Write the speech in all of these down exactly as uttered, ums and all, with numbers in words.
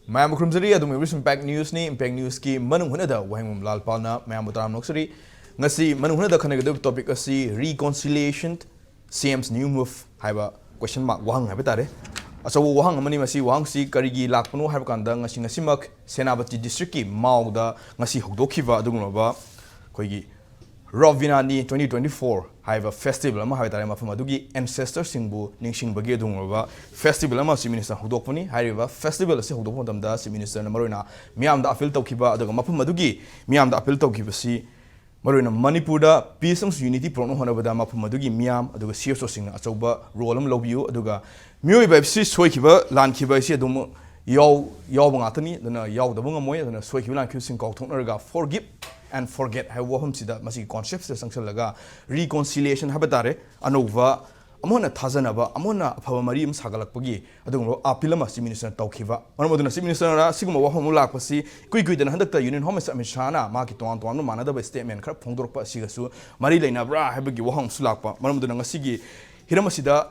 ꯃꯌꯥꯝꯕꯨ ꯈꯨꯔꯨꯝꯖꯔꯤ꯫ ꯑꯗꯨꯝ ꯑꯣꯏꯕꯤꯔꯁꯨ Impact Newsꯅꯤ꯫ Impact Newsꯀꯤ ꯃꯅꯨꯡ ꯍꯨꯠꯅꯗ ꯋꯥꯍꯦꯡꯕꯝ ꯂꯥꯜꯄꯥꯜꯅ ꯃꯌꯥꯝꯕꯨ ꯇꯔꯥꯝꯅ ꯑꯣꯛꯆꯔꯤ꯫ ꯉꯁꯤ ꯃꯅꯨꯡ ꯍꯨꯠꯅꯗ ꯈꯟꯅꯒꯗꯧꯔꯤꯕ topic ꯑꯁꯤ reconciliation, CM's new move ꯍꯥꯏꯕ question mark ꯋꯥꯍꯪ ꯍꯥꯏꯕ ꯇꯥꯔꯦ꯫ ꯑꯆꯧꯕ ꯋꯥꯍꯪ ꯑꯃꯅꯤ꯫ ꯃꯁꯤ ꯋꯥꯍꯪꯁꯤ ꯀꯔꯤꯒꯤ ꯂꯥꯛꯄꯅꯣ ꯍꯥꯏꯕ ꯀꯥꯟꯗ, ꯉꯁꯤ, ꯉꯁꯤꯃꯛ ꯁꯦꯅꯥꯄꯇꯤ districtꯀꯤ ꯃꯥꯎꯗ ꯉꯁꯤ ꯍꯧꯗꯣꯛꯈꯤꯕ ꯑꯗꯨꯒꯨꯝꯂꯕ ꯑꯩꯈꯣꯏꯒꯤ ꯔꯣꯕꯤꯅꯥꯅꯤ twenty twenty four ꯍꯥꯏꯕ festival ꯑꯃ ꯍꯥꯏꯕ ꯇꯥꯔꯦ, ꯃꯐꯝ ꯑꯗꯨꯒꯤ ancestorꯁꯤꯡꯕꯨ ꯅꯤꯡꯁꯤꯡꯕꯒꯤ ꯑꯗꯨꯒꯨꯝꯂꯕ festival ꯑꯃ Chief Minister ꯍꯧꯗꯣꯛꯄꯅꯤ꯫ ꯍꯥꯏꯔꯤꯕ festival ꯑꯁꯤ ꯍꯧꯗꯣꯛꯄ ꯃꯇꯝꯗ Chief Ministerꯅ ꯃꯔꯨꯑꯣꯏꯅ ꯃꯤꯌꯥꯝꯗ appeal ꯇꯧꯈꯤꯕ, ꯑꯗꯨꯒ ꯃꯐꯝ ꯑꯗꯨꯒꯤ ꯃꯤꯌꯥꯝꯗ appeal ꯇꯧꯈꯤꯕꯁꯤ ꯃꯔꯨꯑꯣꯏꯅ ꯃꯅꯤꯄꯨꯔꯗ peace ꯑꯃꯁꯨꯡ unity ꯄꯨꯔꯛꯅꯕ ꯍꯣꯠꯅꯕꯗ ꯃꯐꯝ ꯑꯗꯨꯒꯤ ꯃꯤꯌꯥꯝ ꯑꯗꯨꯒ CSOꯁꯤꯡꯅ ꯑꯆꯧꯕ role ꯑꯃ ꯂꯧꯕꯤꯌꯨ, ꯑꯗꯨꯒ ꯃꯤꯑꯣꯏꯕ ꯍꯥꯏꯕꯁꯤ ꯁꯣꯏꯈꯤꯕ ꯂꯥꯟꯈꯤꯕ ꯍꯥꯏꯁꯤ ꯑꯗꯨꯝ ꯌꯥꯎ-, ꯌꯥꯎꯕ ꯉꯥꯛꯇꯅꯤ꯫ ꯑꯗꯨꯅ ꯌꯥꯎꯗꯕ ꯉꯝꯃꯣꯏ꯫ ꯑꯗꯨꯅ ꯁꯣꯏꯈꯤꯕ ꯂꯥꯟꯈꯤꯕꯁꯤꯡ ꯀꯥꯎꯊꯣꯛꯅꯔꯒ forgive and forget ꯍꯥꯏꯕ ꯋꯥꯐꯝꯁꯤꯗ, ꯃꯁꯤꯒꯤ conceptꯁꯤꯗ ꯆꯪꯁꯤꯜꯂꯒ reconciliation ꯍꯥꯏꯕ ꯇꯥꯔꯦ, ꯑꯅꯧꯕ, ꯑꯃꯨꯛ ꯍꯟꯅ ꯊꯥꯖꯅꯕ, ꯑꯃꯨꯛ ꯍꯟꯅ ꯑꯐꯕ ꯃꯔꯤ ꯑꯃ ꯁꯥꯒꯠꯂꯛꯄꯒꯤ ꯑꯗꯨꯒꯨꯝꯂꯕ appeal ꯑꯃ Chief Ministerꯅ ꯇꯧꯈꯤꯕ꯫ ꯃꯔꯝ ꯑꯗꯨꯅ Chief Ministerꯅ ꯑꯁꯤꯒꯨꯝꯕ ꯋꯥꯐꯝ ꯑꯃ ꯂꯥꯛꯄꯁꯤ ꯏꯀꯨꯏ ꯀꯨꯏꯗꯅ ꯍꯟꯗꯛꯇ Union Home Minister ꯑꯃꯤꯠ ꯁꯥꯍꯅ ꯃꯍꯥꯛꯀꯤ ꯇꯣꯉꯥꯟ ꯇꯣꯉꯥꯟꯕ ꯃꯥꯟꯅꯗꯕ statement ꯈꯔ ꯐꯣꯡꯗꯣꯔꯛꯄ ꯑꯁꯤꯒꯁꯨ ꯃꯔꯤ ꯂꯩꯅꯕ꯭ꯔꯥ ꯍꯥꯏꯕꯒꯤ ꯋꯥꯍꯪ ꯑꯃꯁꯨ ꯂꯥꯛꯄ꯫ ꯃꯔꯝ ꯑꯗꯨꯅ ꯉꯁꯤꯒꯤ ꯍꯤꯔꯝ ꯑꯁꯤꯗ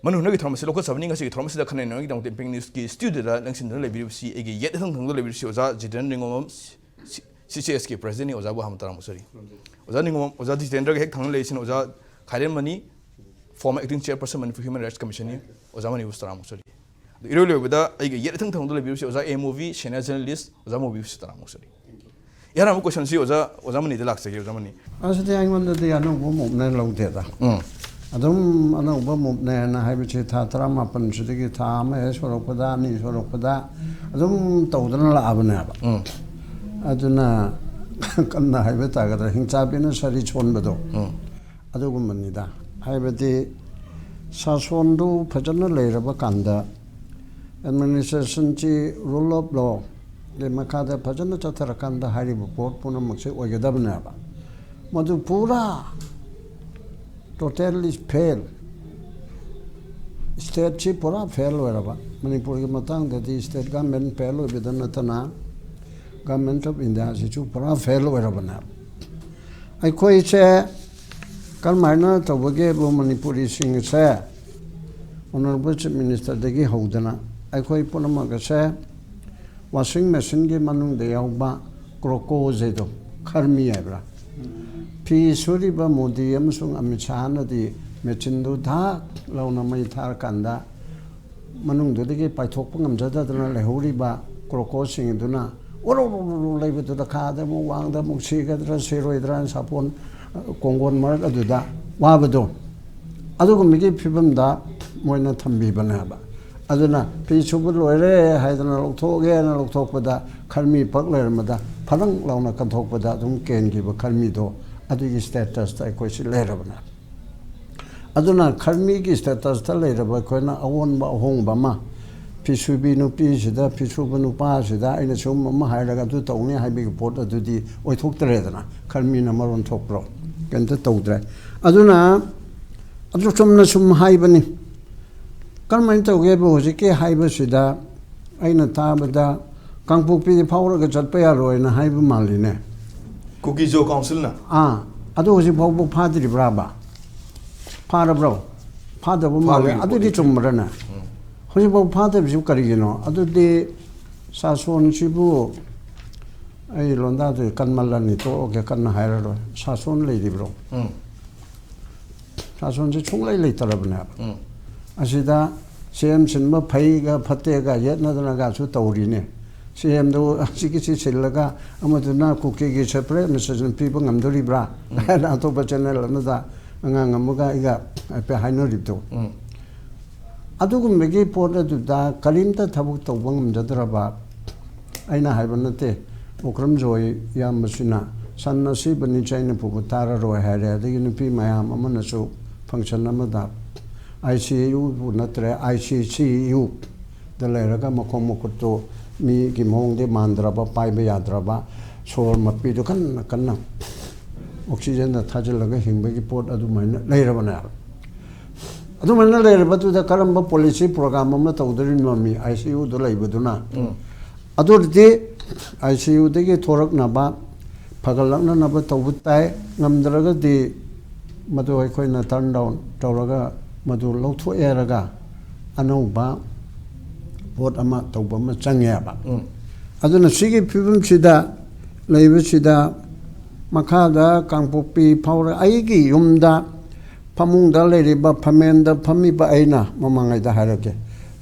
ꯃꯅꯨꯡ ꯍꯨꯠꯅꯒꯤ ꯊꯧꯔꯝ ꯑꯁꯤ ꯂꯧꯈꯠꯆꯕꯅꯤ꯫ ꯉꯁꯤꯒꯤ ꯊꯧꯔꯝ ꯑꯁꯤꯗ ꯈꯟꯅ ꯅꯩꯅꯕꯒꯤꯗꯃꯛꯇ Impact Newsꯀꯤ studioꯗ ꯂꯦꯡꯁꯤꯟꯗꯨꯅ ꯂꯩꯕꯤꯔꯤꯕꯁꯤ ꯑꯩꯒꯤ ꯌꯦꯠ ꯏꯊꯪ ꯊꯪꯕꯗ ꯂꯩꯕꯤꯔꯤꯕꯁꯤ ꯑꯣꯖꯥ ꯖꯤꯇꯦꯟ ꯅꯤꯉꯣꯝꯕꯝ, C-, CCSꯀꯤ presidentꯅꯤ꯫ ꯑꯣꯖꯥꯕꯨ ꯍꯥꯟꯅ ꯇꯔꯥꯝꯅ ꯑꯣꯛꯆꯔꯤ꯫ ꯑꯣꯖꯥ ꯅꯤꯉꯣꯝꯕꯝ, ꯑꯣꯖꯥ ꯖꯤꯇꯦꯟꯗ꯭ꯔꯒ ꯍꯦꯛ ꯊꯪꯅ ꯂꯩꯔꯤꯁꯤꯅ ꯑꯣꯖꯥ ꯈꯥꯏꯔꯦꯝꯕꯅꯤ, former acting chairperson Manipur Human Rights Commissionꯅꯤ꯫ ꯑꯣꯖꯥ ꯃꯅꯤꯕꯨꯁꯨ ꯇꯔꯥꯝꯅ ꯑꯣꯛꯆꯔꯤ꯫ ꯑꯗꯨ ꯏꯔꯣꯏ ꯂꯣꯏꯕꯗ ꯑꯩꯒꯤ ꯌꯦꯠ ꯏꯊꯪ ꯊꯪꯕꯗ ꯂꯩꯕꯤꯔꯤꯕꯁꯤ ꯑꯣꯖꯥ ꯑꯦ ꯃꯨꯚꯤ, senior journalist, ꯑꯣꯖꯥ ꯃꯨꯚꯤꯕꯨꯁꯨ ꯇꯔꯥꯝꯅ ꯑꯣꯛꯆꯔꯤ꯫ ꯏꯍꯥꯟ ꯍꯥꯟꯕ questionꯁꯤ ꯑꯣꯖꯥ, ꯑꯣꯖꯥ ꯃꯅꯤꯗ ꯂꯥꯛꯆꯒꯦ, ꯑꯣꯖꯥ ꯃꯅꯤ꯫ ꯑꯁꯤꯗꯤ ꯑꯩꯉꯣꯟꯗꯗꯤ ꯑꯅꯧꯕ movement ꯂꯧꯗꯦꯗ꯫ ꯎꯝ꯫ ꯑꯗꯨꯝ ꯑꯅꯧꯕ movementꯅ ꯍꯥꯏꯕꯁꯤ ꯊꯥ ꯇꯔꯥꯃꯥꯄꯟꯁꯤꯗꯒꯤ ꯊꯥ ꯑꯃ ꯍꯦꯛ ꯁꯨꯔꯛꯄꯗ, ꯑꯅꯤ ꯁꯨꯔꯛꯄꯗ ꯑꯗꯨꯝ ꯇꯧꯗꯅ ꯂꯥꯛꯑꯕꯅꯦꯕ꯫ ꯎꯝ꯫ ꯑꯗꯨꯅ ꯀꯟꯅ ꯍꯥꯏꯕ ꯇꯥꯒꯗ꯭ꯔꯥ, ꯍꯤꯡꯆꯥꯕꯤꯅ ꯁꯥꯔꯤ ꯁꯣꯟꯕꯗꯣ꯫ ꯎꯝ꯫ ꯑꯗꯨꯒꯨꯝꯕꯅꯤꯗ꯫ ꯍꯥꯏꯕꯗꯤ ꯁꯥꯁꯣꯟꯗꯨ ꯐꯖꯅ ꯂꯩꯔꯕ ꯀꯥꯟꯗ, administrationꯁꯤ rule of lawꯒꯤ ꯃꯈꯥꯗ ꯐꯖꯅ ꯆꯠꯊꯔꯀꯥꯟꯗ ꯍꯥꯏꯔꯤꯕ ꯄꯣꯠ ꯄꯨꯝꯅꯃꯛꯁꯦ ꯑꯣꯏꯒꯗꯕꯅꯦꯕ꯫ ꯃꯗꯨ ꯄꯨꯔꯥ totally fail, stateꯁꯤ ꯄꯨꯔꯥ fail ꯑꯣꯏꯔꯕ꯫ ꯃꯅꯤꯄꯨꯔꯒꯤ ꯃꯇꯥꯡꯗꯗꯤ state government fail ꯑꯣꯏꯕꯗ ꯅꯠꯇꯅ Government of Indiaꯁꯤꯁꯨ ꯄꯨꯔꯥ fail ꯑꯣꯏꯔꯕꯅꯦꯕ꯫ ꯑꯩꯈꯣꯏꯁꯦ ꯀꯔꯝꯍꯥꯏꯅ ꯇꯧꯕꯒꯦꯕꯨ, ꯃꯅꯤꯄꯨꯔꯤꯁꯤꯡꯁꯦ Honourable Chief Ministerꯗꯒꯤ ꯍꯧꯗꯅ ꯑꯩꯈꯣꯏ ꯄꯨꯝꯅꯃꯛ ꯑꯁꯦ ꯋꯥꯁꯤꯡ ꯃꯦꯆꯤꯟꯒꯤ ꯃꯅꯨꯡꯗ ꯌꯥꯎꯕ ꯀ꯭ꯔꯣꯀꯣꯖꯦꯗꯣ, ꯈꯔꯃꯤ ꯍꯥꯏꯕ꯭ꯔꯥ? ꯐꯤ ꯁꯨꯔꯤꯕ ꯃꯣꯗꯤ ꯑꯃꯁꯨꯡ ꯑꯃꯤꯠ ꯁꯥꯍꯅꯗꯤ ꯃꯦꯆꯤꯟꯗꯨ ꯙꯥꯛ ꯂꯥꯎꯅ ꯃꯩ ꯊꯥꯔꯀꯥꯟꯗ, ꯃꯅꯨꯡꯗꯨꯗꯒꯤ ꯄꯥꯏꯊꯣꯛꯄ ꯉꯝꯖꯗꯗꯅ ꯂꯩꯍꯧꯔꯤꯕ ꯀ꯭ꯔꯣꯀꯣꯁꯤꯡ ꯑꯗꯨꯅ ꯎꯔꯨ ꯎꯔꯨ ꯎꯔꯨ ꯂꯩꯕꯗꯨꯗ ꯈꯥꯗ ꯑꯃꯨꯛ ꯋꯥꯡꯗ ꯑꯃꯨꯛ ꯁꯤꯒꯗ꯭ꯔꯥ ꯁꯤꯔꯣꯏꯗ꯭ꯔꯥ ꯍꯥꯏꯅ ꯁꯥꯄꯣꯟ, ꯀꯣꯡꯒꯣꯟ ꯃꯔꯛ ꯑꯗꯨꯗ ꯋꯥꯕꯗꯣ, ꯑꯗꯨꯒꯨꯝꯕꯒꯤ ꯐꯤꯕꯝꯗ ꯃꯣꯏꯅ ꯊꯝꯕꯤꯕꯅꯦꯕ꯫ ꯑꯗꯨꯅ ꯐꯤ ꯁꯨꯕ ꯂꯣꯏꯔꯦ ꯍꯥꯏꯗꯅ ꯂꯧꯊꯣꯛꯑꯒꯦꯅ ꯂꯧꯊꯣꯛꯄꯗ ꯈꯔꯃꯤ ꯄꯛ ꯂꯩꯔꯝꯕꯗ ꯐꯔꯪ ꯂꯥꯎꯅ ꯀꯟꯊꯣꯛꯄꯗ ꯑꯗꯨꯝ ꯀꯦꯟꯈꯤꯕ ꯈꯔꯃꯤꯗꯣ, ꯑꯗꯨꯒꯤ ꯁ꯭ꯇꯦꯇꯁꯇ ꯑꯩꯈꯣꯏꯁꯤ ꯂꯩꯔꯕꯅꯦ꯫ ꯑꯗꯨꯅ ꯈꯔꯃꯤꯒꯤ ꯁ꯭ꯇꯦꯇꯁꯇ ꯂꯩꯔꯕ ꯑꯩꯈꯣꯏꯅ ꯑꯑꯣꯟꯕ ꯑꯍꯣꯡꯕ ꯑꯃ, ꯐꯤꯁꯨꯕꯤ ꯅꯨꯄꯤꯁꯤꯗ, ꯐꯤꯁꯨꯕ ꯅꯨꯄꯥꯁꯤꯗ ꯑꯩꯅ ꯁꯤꯒꯨꯝꯕ ꯑꯃ ꯍꯥꯏꯔꯒ ꯑꯗꯨ ꯇꯧꯅꯤ ꯍꯥꯏꯕꯒꯤ ꯄꯣꯠ ꯑꯗꯨꯗꯤ ꯑꯣꯏꯊꯣꯛꯇ꯭ꯔꯦꯗꯅ, ꯈꯔꯃꯤꯅ ꯃꯔꯣꯟ ꯊꯣꯛꯄ꯭ꯔꯣ? ꯀꯩꯝꯇ ꯇꯧꯗ꯭ꯔꯦ꯫ ꯑꯗꯨꯅ ꯑꯗꯨ ꯆꯨꯝꯅ ꯁꯨꯝ ꯍꯥꯏꯕꯅꯤ꯫ ꯀꯔꯝꯍꯥꯏꯅ ꯇꯧꯒꯦꯕꯨ, ꯍꯧꯖꯤꯛꯀꯤ ꯍꯥꯏꯕꯁꯤꯗ ꯑꯩꯅ ꯇꯥꯕꯗ ꯀꯥꯡꯄꯣꯛꯄꯤꯗꯤ ꯐꯥꯎꯔꯒ ꯆꯠꯄ ꯌꯥꯔꯣꯏꯅ ꯍꯥꯏꯕ ꯃꯥꯜꯂꯤꯅꯦ꯫ ꯀꯨꯀꯤꯖꯣ ꯀꯥꯎꯟꯁꯤꯜꯅ꯫ ꯑꯥ, ꯑꯗꯨ ꯍꯧꯖꯤꯛ ꯐꯥꯎꯕ ꯐꯥꯗ꯭ꯔꯤꯕ꯭ꯔꯥꯕ? ꯐꯥꯔꯕ꯭ꯔꯣ? ꯐꯥꯗꯕ ꯃꯥꯜꯂꯦ꯫ ꯐꯥꯕꯒꯤ ꯑꯗꯨꯗꯤ ꯔꯤꯄꯣꯔꯠꯇꯤ ꯆꯨꯝꯕ꯭ꯔꯅꯦ? ꯍꯧꯖꯤꯛꯐꯥꯎ ꯐꯥꯗꯕꯁꯤꯕꯨ ꯀꯔꯤꯒꯤꯅꯣ? ꯑꯗꯨꯗꯤ ꯁꯥꯁꯣꯟꯁꯤꯕꯨ, ꯑꯩ ꯂꯣꯟꯗꯥꯗꯨ ꯀꯟꯃꯜꯂꯅꯤ, ꯇꯣꯛꯑꯒꯦ, ꯀꯟꯅ ꯍꯥꯏꯔꯔꯣꯏ꯫ ꯁꯥꯁꯣꯟ ꯂꯩꯔꯤꯕ꯭ꯔꯣ? ꯎꯝ꯫ ꯁꯥꯁꯣꯟꯁꯦ ꯁꯨꯡꯂꯩ ꯂꯩꯇꯔꯕꯅꯦꯕ꯫ ꯎꯝ꯫ ꯑꯁꯤꯗ ꯁꯤ ꯑꯦꯝ ꯁꯤꯟꯕ ꯐꯩꯒ ꯐꯠꯇꯦꯒ ꯌꯦꯠꯅꯗꯅꯒꯁꯨ ꯇꯧꯔꯤꯅꯦ꯫ ꯁꯤ ꯑꯦꯝꯗꯨ ꯑꯁꯤꯒꯤꯁꯤ ꯁꯤꯜꯂꯒ ꯑꯃꯗꯨꯅ ꯀꯨꯀꯤꯒꯤ ꯁꯦꯄꯔꯦꯠ ꯑꯦꯗꯃꯤꯅꯤꯁꯇ꯭ꯔꯦꯁꯟ ꯄꯤꯕ ꯉꯝꯗꯣꯔꯤꯕ꯭ꯔꯥ ꯍꯥꯏꯅ ꯑꯇꯣꯞꯄ ꯆꯦꯅꯦꯜ ꯑꯃꯗ ꯑꯉꯥꯡ ꯑꯃꯒ ꯑꯩꯒ ꯍꯥꯏꯐꯦꯠ ꯍꯥꯏꯅꯔꯤꯕꯗꯣ꯫ ꯎꯝ꯫ ꯑꯗꯨꯒꯨꯝꯕꯒꯤ ꯄꯣꯠ ꯑꯗꯨꯗ ꯀꯔꯤꯝꯇ ꯊꯕꯛ ꯇꯧꯕ ꯉꯝꯖꯗ꯭ꯔꯕ, ꯑꯩꯅ ꯍꯥꯏꯕ ꯅꯠꯇꯦ, ꯑꯣꯀ꯭ꯔꯝ ꯖꯣꯏ ꯏꯌꯥꯝꯕꯁꯤꯅ ꯁꯟ ꯑꯁꯤꯕꯅꯤ ꯆꯩꯅ ꯄꯨꯕ ꯇꯥꯔꯔꯣꯏ ꯍꯥꯏꯔꯦ꯫ ꯑꯗꯒꯤ ꯅꯨꯄꯤ ꯃꯌꯥꯝ ꯑꯃꯅꯁꯨ ꯐꯪꯁꯟ ꯑꯃꯗ, ꯑꯥꯏ ꯁꯤ ꯌꯨꯕꯨ ꯅꯠꯇ꯭ꯔꯦ, ꯑꯥꯏ ꯁꯤ ꯁꯤ ꯌꯨꯗ ꯂꯩꯔꯒ ꯃꯈꯣꯡ ꯃꯈꯨꯠꯇꯨ ꯃꯤꯒꯤ ꯃꯑꯣꯡꯗꯤ ꯃꯥꯟꯗ꯭ꯔꯕ, ꯄꯥꯏꯕ ꯌꯥꯗ꯭ꯔꯕ, ꯁꯣꯔ ꯃꯄꯤꯗꯨ ꯀꯟꯅ ꯀꯟꯅ ꯑꯣꯛꯁꯤꯖꯟꯗ ꯊꯥꯖꯤꯜꯂꯒ ꯍꯤꯡꯕꯒꯤ ꯄꯣꯠ ꯑꯗꯨꯃꯥꯏꯅ ꯂꯩꯔꯕꯅꯦꯕ꯫ ꯑꯗꯨꯃꯥꯏꯅ ꯂꯩꯔꯕꯗꯨꯗ ꯀꯔꯝꯕ ꯄꯣꯂꯤꯁꯤ ꯄ꯭ꯔꯣꯒ꯭ꯔꯥꯝ ꯑꯃ ꯇꯧꯗꯣꯔꯤꯅꯣ ꯃꯤ ꯑꯥꯏ ꯁꯤ ꯌꯨꯗ ꯂꯩꯕꯗꯨꯅ? ꯎꯝ꯫ ꯑꯗꯨ ꯑꯣꯏꯔꯗꯤ ꯑꯥꯏ ꯁꯤ ꯌꯨꯗꯒꯤ ꯊꯣꯔꯛꯅꯕ, ꯐꯒꯠꯂꯛꯅꯅꯕ ꯇꯧꯕ ꯇꯥꯏ꯫ ꯉꯝꯗ꯭ꯔꯒꯗꯤ ꯃꯗꯨ ꯑꯩꯈꯣꯏꯅ ꯇꯔꯟ ꯗꯥꯎꯟ ꯇꯧꯔꯒ ꯃꯗꯨ ꯂꯧꯊꯣꯛꯑꯦ ꯍꯥꯏꯔꯒ ꯑꯅꯧꯕ ꯄꯣꯠ ꯑꯃ ꯇꯧꯕ ꯑꯃ ꯆꯪꯉꯦꯕ꯫ ꯎꯝ꯫ ꯑꯗꯨꯅ ꯁꯤꯒꯤ ꯐꯤꯕꯝꯁꯤꯗ ꯂꯩꯕꯁꯤꯗ ꯃꯈꯥꯗ ꯀꯥꯡꯄꯣꯛꯄꯤ ꯐꯥꯎꯔ ꯑꯩꯒꯤ ꯌꯨꯝꯗ ꯐꯃꯨꯡꯗ ꯂꯩꯔꯤꯕ ꯐꯝꯃꯦꯟꯗ ꯐꯝꯃꯤꯕ ꯑꯩꯅ ꯃꯃꯥꯡꯉꯩꯗ ꯍꯥꯏꯔꯛꯀꯦ,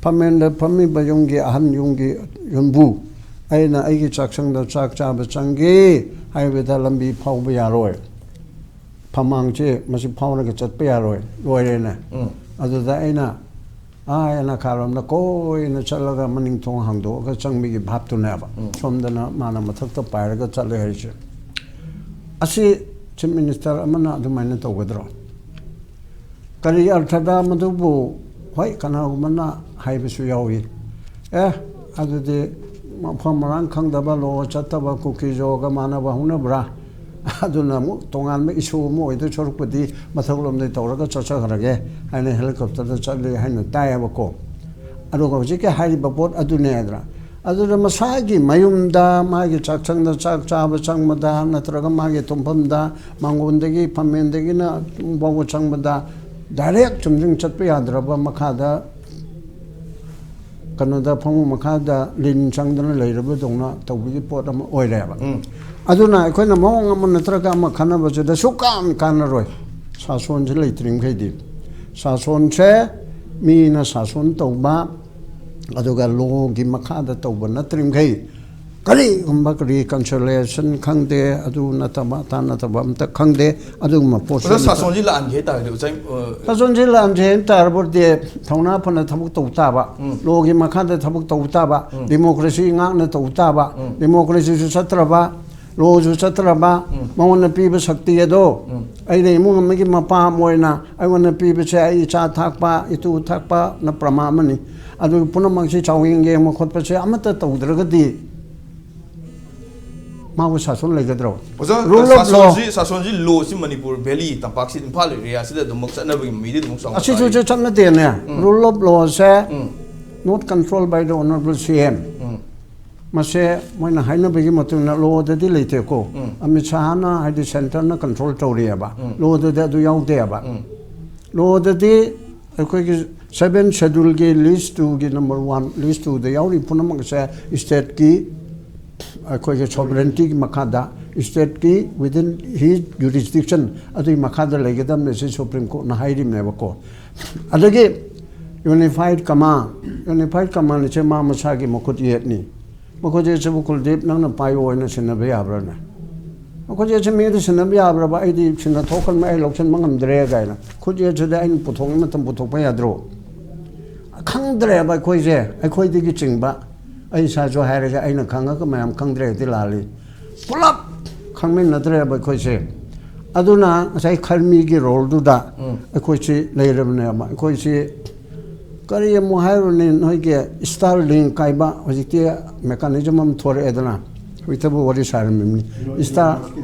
ꯐꯝꯃꯦꯟꯗ ꯐꯝꯃꯤꯕ ꯌꯨꯝꯒꯤ ꯑꯍꯟ, ꯌꯨꯝꯒꯤ ꯌꯨꯝꯕꯨ ꯑꯩꯅ ꯑꯩꯒꯤ ꯆꯥꯛꯁꯪꯗ ꯆꯥꯛ ꯆꯥꯕ ꯆꯪꯒꯦ ꯍꯥꯏꯕꯗ ꯂꯝꯕꯤ ꯐꯥꯎꯕ ꯌꯥꯔꯣꯏ꯫ ꯐꯝꯃꯥꯡꯁꯦ ꯃꯁꯤ ꯐꯥꯎꯔꯒ ꯆꯠꯄ ꯌꯥꯔꯣꯏ, ꯂꯣꯏꯔꯦꯅꯦ꯫ ꯎꯝ꯫ ꯑꯗꯨꯗ ꯑꯩꯅ ꯑꯥ ꯅꯥꯀꯥꯔꯣꯝꯗ ꯀꯣꯏꯅ ꯆꯠꯂꯒ ꯃꯅꯤꯡ ꯊꯣꯡ ꯍꯥꯡꯗꯣꯛꯑꯒ ꯆꯪꯕꯒꯤ ꯚꯥꯞꯇꯨꯅꯦꯕ꯫ ꯎꯝ꯫ ꯁꯣꯝꯗꯅ ꯃꯥꯅ ꯃꯊꯛꯇ ꯄꯥꯏꯔꯒ ꯆꯠꯂꯦ ꯍꯥꯏꯁꯦ꯫ ꯑꯁꯤ ꯆꯤꯐ ꯃꯤꯅꯤꯁꯇꯔ ꯑꯃꯅ ꯑꯗꯨꯃꯥꯏꯅ ꯇꯧꯒꯗ꯭ꯔꯣ? ꯀꯔꯤ ꯑꯔꯊꯗ ꯃꯗꯨꯕꯨ? ꯍꯣꯏ, ꯀꯅꯥꯒꯨꯝꯕꯅ ꯍꯥꯏꯕꯁꯨ ꯌꯥꯎꯏ, "ꯑꯦ, ꯑꯗꯨꯗꯤ ꯃꯐꯝ ꯃꯔꯥꯡ ꯈꯪꯗꯕ, ꯂꯣ ꯆꯠꯇꯕ ꯀꯨꯀꯤꯖꯣꯒ ꯃꯥꯟꯅꯕ ꯍꯧꯅꯕ꯭ꯔꯥ? ꯑꯗꯨꯅ ꯑꯃꯨꯛ ꯇꯣꯉꯥꯟꯕ ꯏꯁꯨ ꯑꯃ ꯑꯣꯏꯗꯣꯏ ꯁꯔꯨꯛꯄꯨꯗꯤ ꯃꯊꯛꯂꯣꯝꯗꯒꯤ ꯇꯧꯔꯒ ꯆꯠꯆꯈ꯭ꯔꯒꯦ" ꯍꯥꯏꯅ ꯍꯦꯂꯤꯀꯣꯞꯇꯔꯗ ꯆꯠꯂꯤ ꯍꯥꯏꯅ ꯇꯥꯏꯌꯦꯕꯀꯣ꯫ ꯑꯗꯨꯒ ꯍꯧꯖꯤꯛꯀꯤ ꯍꯥꯏꯔꯤꯕ ꯄꯣꯠ ꯑꯗꯨꯅꯦ ꯍꯥꯏꯗ꯭ꯔꯥ? ꯑꯗꯨꯗ ꯃꯁꯥꯒꯤ ꯃꯌꯨꯝꯗ, ꯃꯥꯒꯤ ꯆꯥꯛꯁꯪꯗ ꯆꯥꯛ ꯆꯥꯕ ꯆꯪꯕꯗ, ꯅꯠꯇ꯭ꯔꯒ ꯃꯥꯒꯤ ꯇꯨꯝꯐꯝꯗ, ꯃꯥꯡꯒꯣꯟꯗꯒꯤ, ꯐꯝꯃꯦꯟꯗꯒꯤꯅ ꯐꯥꯎꯕ ꯆꯪꯕꯗ, ꯗꯥꯏꯔꯦꯛ ꯆꯨꯝꯗ꯭ꯔꯤꯡ ꯆꯠꯄ ꯌꯥꯗ꯭ꯔꯕ, ꯃꯈꯥꯗ, ꯀꯩꯅꯣꯗ, ꯐꯃꯨꯡ ꯃꯈꯥꯗ ꯂꯤꯟ ꯆꯪꯗꯅ ꯂꯩꯔꯕꯗꯧꯅ ꯇꯧꯕꯒꯤ ꯄꯣꯠ ꯑꯃ ꯑꯣꯏꯔꯦꯕ꯫ ꯎꯝ꯫ ꯑꯗꯨꯅ ꯑꯩꯈꯣꯏꯅ ꯃꯑꯣꯡ ꯑꯃ ꯅꯠꯇ꯭ꯔꯒ ꯑꯃ ꯈꯟꯅꯕꯁꯤꯗ ꯁꯨꯛꯀꯥꯟ ꯀꯥꯟꯅꯔꯣꯏ, ꯁꯥꯁꯣꯟꯁꯦ ꯂꯩꯇ꯭ꯔꯤꯃꯈꯩꯗꯤ꯫ ꯁꯥꯁꯣꯟꯁꯦ ꯃꯤꯅ ꯁꯥꯁꯣꯟ ꯇꯧꯕ, ꯑꯗꯨꯒ ꯂꯣꯒꯤ ꯃꯈꯥꯗ ꯇꯧꯕ ꯅꯠꯇ꯭ꯔꯤꯃꯈꯩ, ꯀꯔꯤꯒꯨꯝꯕ ꯔꯤꯀꯟꯁꯤꯂꯤꯌꯦꯁꯟ ꯈꯪꯗꯦ, ꯑꯗꯨ ꯅꯠꯇꯕ ꯑꯗꯥ ꯅꯠꯇꯕ ꯑꯝꯇ ꯈꯪꯗꯦ꯫ ꯑꯗꯨꯒꯨꯝꯕ ꯄꯣꯠꯁꯨ ꯑꯣꯖꯥ, ꯑꯝꯇ ꯁꯥꯁꯣꯟꯁꯤ ꯂꯥꯛꯍꯟꯒꯦ ꯍꯥꯏꯇꯥꯔꯒꯗꯤ ꯑꯣꯖꯥ, ꯑ, ꯁꯥꯁꯣꯟꯁꯤ ꯂꯥꯛꯍꯟꯁꯦ ꯍꯥꯏ ꯇꯥꯔꯕꯗꯤ ꯊꯧꯅꯥ ꯐꯅ ꯊꯕꯛ ꯇꯧ ꯇꯥꯕ, ꯎꯝ꯫ ꯂꯣꯒꯤ ꯃꯈꯥꯗ ꯊꯕꯛ ꯇꯧ ꯇꯥꯕ, ꯎꯝ꯫ ꯗꯤꯃꯣꯀ꯭ꯔꯦꯁꯤ ꯉꯥꯛꯅ ꯇꯧ ꯇꯥꯕ, ꯎꯝ꯫ ꯗꯤꯃꯣꯀ꯭ꯔꯦꯁꯤꯁꯨ ꯆꯠꯇ꯭ꯔꯕ, ꯂꯣꯁꯨ ꯆꯠꯇ꯭ꯔꯕ, ꯎꯝ꯫ ꯃꯉꯣꯟꯗ ꯄꯤꯕ ꯁꯛꯇꯤ ꯑꯗꯣ, ꯎꯝ꯫ ꯑꯩꯅ ꯏꯃꯨꯡ ꯑꯃꯒꯤ ꯃꯄꯥ ꯑꯃ ꯑꯣꯏꯅ ꯑꯩꯉꯣꯟꯗ ꯄꯤꯕꯁꯦ ꯑꯩ ꯏꯆꯥ ꯊꯥꯛꯄ, ꯏꯇꯨ ꯊꯥꯛꯄꯅ ꯄ꯭ꯔꯃꯥꯟ ꯑꯃꯅꯤ꯫ ꯑꯗꯨꯒꯤ ꯄꯨꯝꯅꯃꯛꯁꯤ ꯆꯥꯎꯌꯦꯡ ꯌꯦꯡꯕ ꯈꯣꯠꯄꯁꯦ ꯑꯃꯠꯇ ꯇꯧꯗ꯭ꯔꯒꯗꯤ ꯃꯥꯕꯨ ꯁꯥꯁꯣꯟ ꯂꯩꯒꯗ꯭ꯔꯣ? ꯑꯣꯖꯥ, rule of law꯫ ꯁꯥꯁꯣꯟꯁꯤ, ꯁꯥꯁꯣꯟꯁꯤ, ꯂꯣꯁꯤ ꯃꯅꯤꯄꯨꯔ ꯚꯦꯂꯤ, ꯇꯝꯄꯥꯛꯁꯤ, ꯏꯝꯐꯥꯜ ꯑꯦꯔꯤꯌꯥꯁꯤꯗ ꯑꯗꯨꯃꯛ ꯆꯠꯅꯕꯒꯤ ꯃꯃꯤꯗꯤ ꯑꯗꯨꯃꯛ ꯆꯥꯎꯅ ꯑꯁꯤꯁꯨ ꯇꯥꯏ꯫ ꯆꯠꯅꯗꯦꯅꯦ꯫ ꯎꯝ꯫ Rule of lawꯁꯦ um. Not controlled by the honorable C M꯫ ꯎꯝ꯫ ꯃꯁꯦ ꯃꯣꯏꯅ ꯍꯥꯏꯅꯕꯒꯤ ꯃꯇꯨꯡ ꯏꯟꯅ ꯂꯣꯗꯗꯤ ꯂꯩꯇꯦꯀꯣ꯫ ꯎꯝ꯫ ꯑꯃꯤꯠ ꯁꯥꯍꯅ, ꯍꯥꯏꯗꯤ ꯁꯦꯟꯇꯔꯅ ꯀꯟꯇ꯭ꯔꯣꯜ ꯇꯧꯔꯤꯑꯕ꯫ ꯎꯝ꯫ ꯂꯣꯗꯗꯤ ꯑꯗꯨ ꯌꯥꯎꯗꯦꯕ꯫ ꯎꯝ꯫ ꯂꯣꯗꯗꯤ ꯑꯩꯈꯣꯏꯒꯤ seven scheduleꯒꯤ list twoꯒꯤ number one, list twoꯗ ꯌꯥꯎꯔꯤ ꯄꯨꯝꯅꯃꯛꯁꯦ stateꯀꯤ ꯑꯩꯈꯣꯏꯒꯤ sovereigntyꯒꯤ ꯃꯈꯥꯗ, stateꯀꯤ within his jurisdiction ꯑꯗꯨꯒꯤ ꯃꯈꯥꯗ ꯂꯩꯒꯗꯕꯅꯦ ꯁꯤ Supreme Courtꯅ ꯍꯥꯏꯔꯤꯕꯅꯦꯕꯀꯣ꯫ ꯑꯗꯒꯤ unified command, unified command ꯁꯦ ꯃꯥ ꯃꯁꯥꯒꯤ ꯃꯈꯨꯠ ꯌꯦꯠꯅꯤ꯫ ꯃꯈꯨꯠ ꯌꯦꯠꯁꯤꯕꯨ ꯀꯨꯜꯗꯤꯞ ꯅꯪꯅ ꯄꯥꯏꯌꯣ ꯍꯥꯏꯅ ꯁꯤꯟꯅꯕ ꯌꯥꯕ꯭ꯔꯥꯅꯦ? ꯃꯈꯨꯠ ꯌꯦꯠꯁꯤ ꯃꯤꯗ ꯁꯤꯟꯅꯕ ꯌꯥꯕ꯭ꯔꯕ? ꯑꯩꯗꯤ ꯁꯤꯟꯅ ꯊꯣꯛꯈ꯭ꯔꯕꯅꯤ, ꯑꯩ ꯂꯧꯁꯤꯟꯕ ꯉꯝꯗ꯭ꯔꯦ ꯀꯥꯏꯅ ꯈꯨꯠ ꯌꯦꯠꯁꯤꯗ ꯑꯩꯅ ꯄꯨꯊꯣꯛꯅꯤꯡꯕ ꯃꯇꯝ ꯄꯨꯊꯣꯛꯄ ꯌꯥꯗ꯭ꯔꯣ? ꯈꯪꯗ꯭ꯔꯦꯕ ꯑꯩꯈꯣꯏꯁꯦ, ꯑꯩꯈꯣꯏꯗꯒꯤ ꯆꯤꯡꯕ, ꯑꯩ ꯏꯁꯥꯁꯨ ꯍꯥꯏꯔꯒ ꯑꯩꯅ ꯈꯪꯉꯒ ꯃꯌꯥꯝ ꯈꯪꯗ꯭ꯔꯦꯗꯤ ꯂꯥꯜꯂꯤ꯫ ꯄꯨꯂꯞ ꯈꯪꯃꯤꯟꯅꯗ꯭ꯔꯦꯕ ꯑꯩꯈꯣꯏꯁꯦ꯫ ꯑꯗꯨꯅ ꯉꯁꯥꯏ ꯈꯔꯃꯤꯒꯤ roleꯗꯨꯗ ꯑꯩꯈꯣꯏꯁꯤ ꯂꯩꯔꯕꯅꯦꯕ꯫ ꯑꯩꯈꯣꯏꯁꯤ ꯀꯔꯤ ꯑꯃꯨꯛ ꯍꯥꯏꯔꯨꯅꯤ, ꯅꯣꯏꯒꯤ Starlink ꯍꯥꯏꯕ ꯍꯧꯖꯤꯛꯇꯤ mechanism ꯑꯃ ꯊꯣꯔꯛꯑꯦꯗꯅ, ꯍꯧꯖꯤꯛꯇꯕꯨ ꯋꯥꯔꯤ ꯁꯥꯔꯝꯃꯤꯕꯅꯤ꯫ Star,